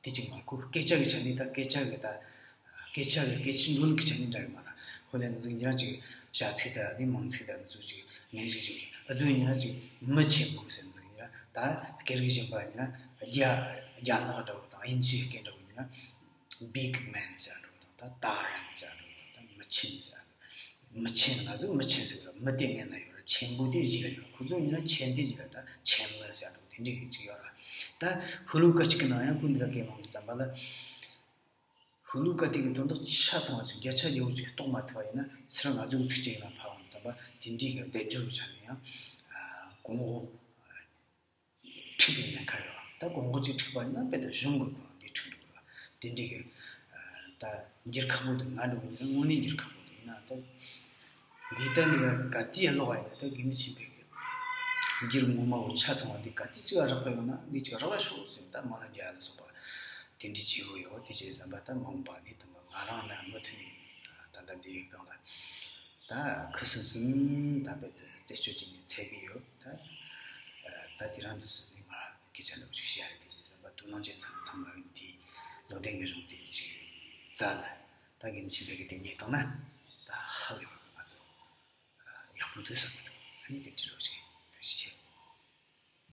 དེ་གཅིག་མ་གོ། སྐད་ཆ་གི་ཆ་ནས་ད་སྐད་ཆ་གི་ད་སྐད་ཆ་གི་སྐད་ཆའི་འགྲོ་ལུགས་ཀྱི་ཆ་ནས་འདྲ་གི་མ་རེད། ཁོ་ལས་ང་ཚོ་ཉིན་ར་ཅིག་བྱ་ཚིག་ད་དེ་མང་ཚིག་ད་ང་ཚོ་ཅིག་ངན་ཞིག་ཅིག་ཨ་ཚོ་ཉིན་ར་ཅིག་མི་ཆེན་པོ་ཟེར་ང་ཚོ་ཉིན་ར་ད་སྐད་རིགས་གཞན་པ་ཉིན་ར་རྒྱ་རྒྱ་ནག་འདྲ་བོ་དང་དབྱིན་ཇིའི་སྐད་འདྲ་བོ་ཉིན་ར་big man ཟེར་འདྲ་བོ་དང་ད་ད་རན་ཟེར་འདྲ་བོ་དང་ད་མི་ཆེན་ཟེར། མི་ཆེན་ང་ཚོ་མི་ཆེན་ཟེར་གི་ར། མི་དེ་སྔོན་ན་ཡོད་ར། ཆེན་པོ་དེ་རྗེས་ལ་ཡོད་ར། ཁོ་ཚོ་ཡིན་ན་ཆེན་དེ་རྗེས་ལ་ད་ཆེན་མི་ཟེར་འདུག་དེ་འདྲའི་གི་ཅིག་ཡོད་ར། ད་ཤོ་ལོ་ཀ་གཅིག་གི་ནང་ཡང་ཁོ་འདི་ལ་སྐད་ལོང་དུ་བརྩམས་པ་ལ། ཤོ་ལོ་ཀ་དེ་གི་དོན་དག་ཆ་ཚང་བ་ཅིག་བརྒྱ་ཆ་བརྒྱ་བོ་ཅིག་རྟོགས་མ་ཐུབ་པ་ཡིན་ན་ཚུར་ང་ཚོའི་ཚིགས་བཅད་ནང་ཕབ་ཡོང་དུ་བརྩམས་པ་དེ་འདྲའི་གི་སྡེབ་སྦྱོར་གི་ཆ་ནས་ཡང་གོང་འོག་འཁྲུག་པའི་ཉེན་ཁ་ཡོད། ད་གོང་འོག་ཅིག་འཁྲུག་པ་ཡིན་ན་དཔེ་ད་གཞུང་གི་སྒོ་ནས་འཁྲུག་འགྲོ་གི་རེད། དེ་འདྲའི་གི་ད་འགྱུར་ཁག་པོ་འདུག་ང་འགྲོ་གི་ཡིན་ན་དངོས་གནས་འགྱུར་ཁག་པོ་འདུག་ཡིན་ན་ད་འདི་ལྟ་འདི་ག་ག་དུས་ཀློག་པ་ཡིན་ན་ད་དགེ་འདུན་ཆོས་འཕེལ་གི་འགྱུར་ངོ་མ་བོ་ཆ་ཚང་བ་འདི་ག་དུས་ཅིག་རག་གི་ཡོད་ན་འདི་ཅིག་རག་པ་ཤོག་ཟེར། ད་མ་ལ་རྒྱ་ལ་སོགས་པ་དེ་འདྲའི་བྱེད་དགོས་ཡོད། དེ་བྱས་ཙམ་པ་ད་མ་འོངས་པ་ནས་དང་པོ་ང་རང་ན་མུ་མཐུད་ནས་ད་ལྟ་འདིའི་སྒང་ལ། ད་ཁུ་སིམ་སིམ་ད་དཔེ་དེ་རྩད་གཅོད་བྱས་ནས་འཚོལ་གི་ཡོད། ད་ད་དེ་རང་དུ་སུ་ནི་ང་སྐད་ཆ་འདྲ་པོ་ཅིག་བཤད་རེད། དེ་བཞིན་བསམ་པ་དོ་སྣང་ཅན་ཚང་ཚང་མ་ཡིན་དེ་ལག་ལྡན་གྱི་གཞུང་དེ་ཅིག་བཙལ། ད་དགེ་འདུན་ཆོས་འཕེལ་གྱི་དེ་རྙེད་བཏང་ན་ད་ཧ་ལས་པ་ང་ཚོ་ཡག་པོ་འདུག་བསམ་གྱི་འདུག་ཨ་ནི་དེ་འདྲ་རོགས་ཅིག་ཐུགས་རྗེ་ཆེ།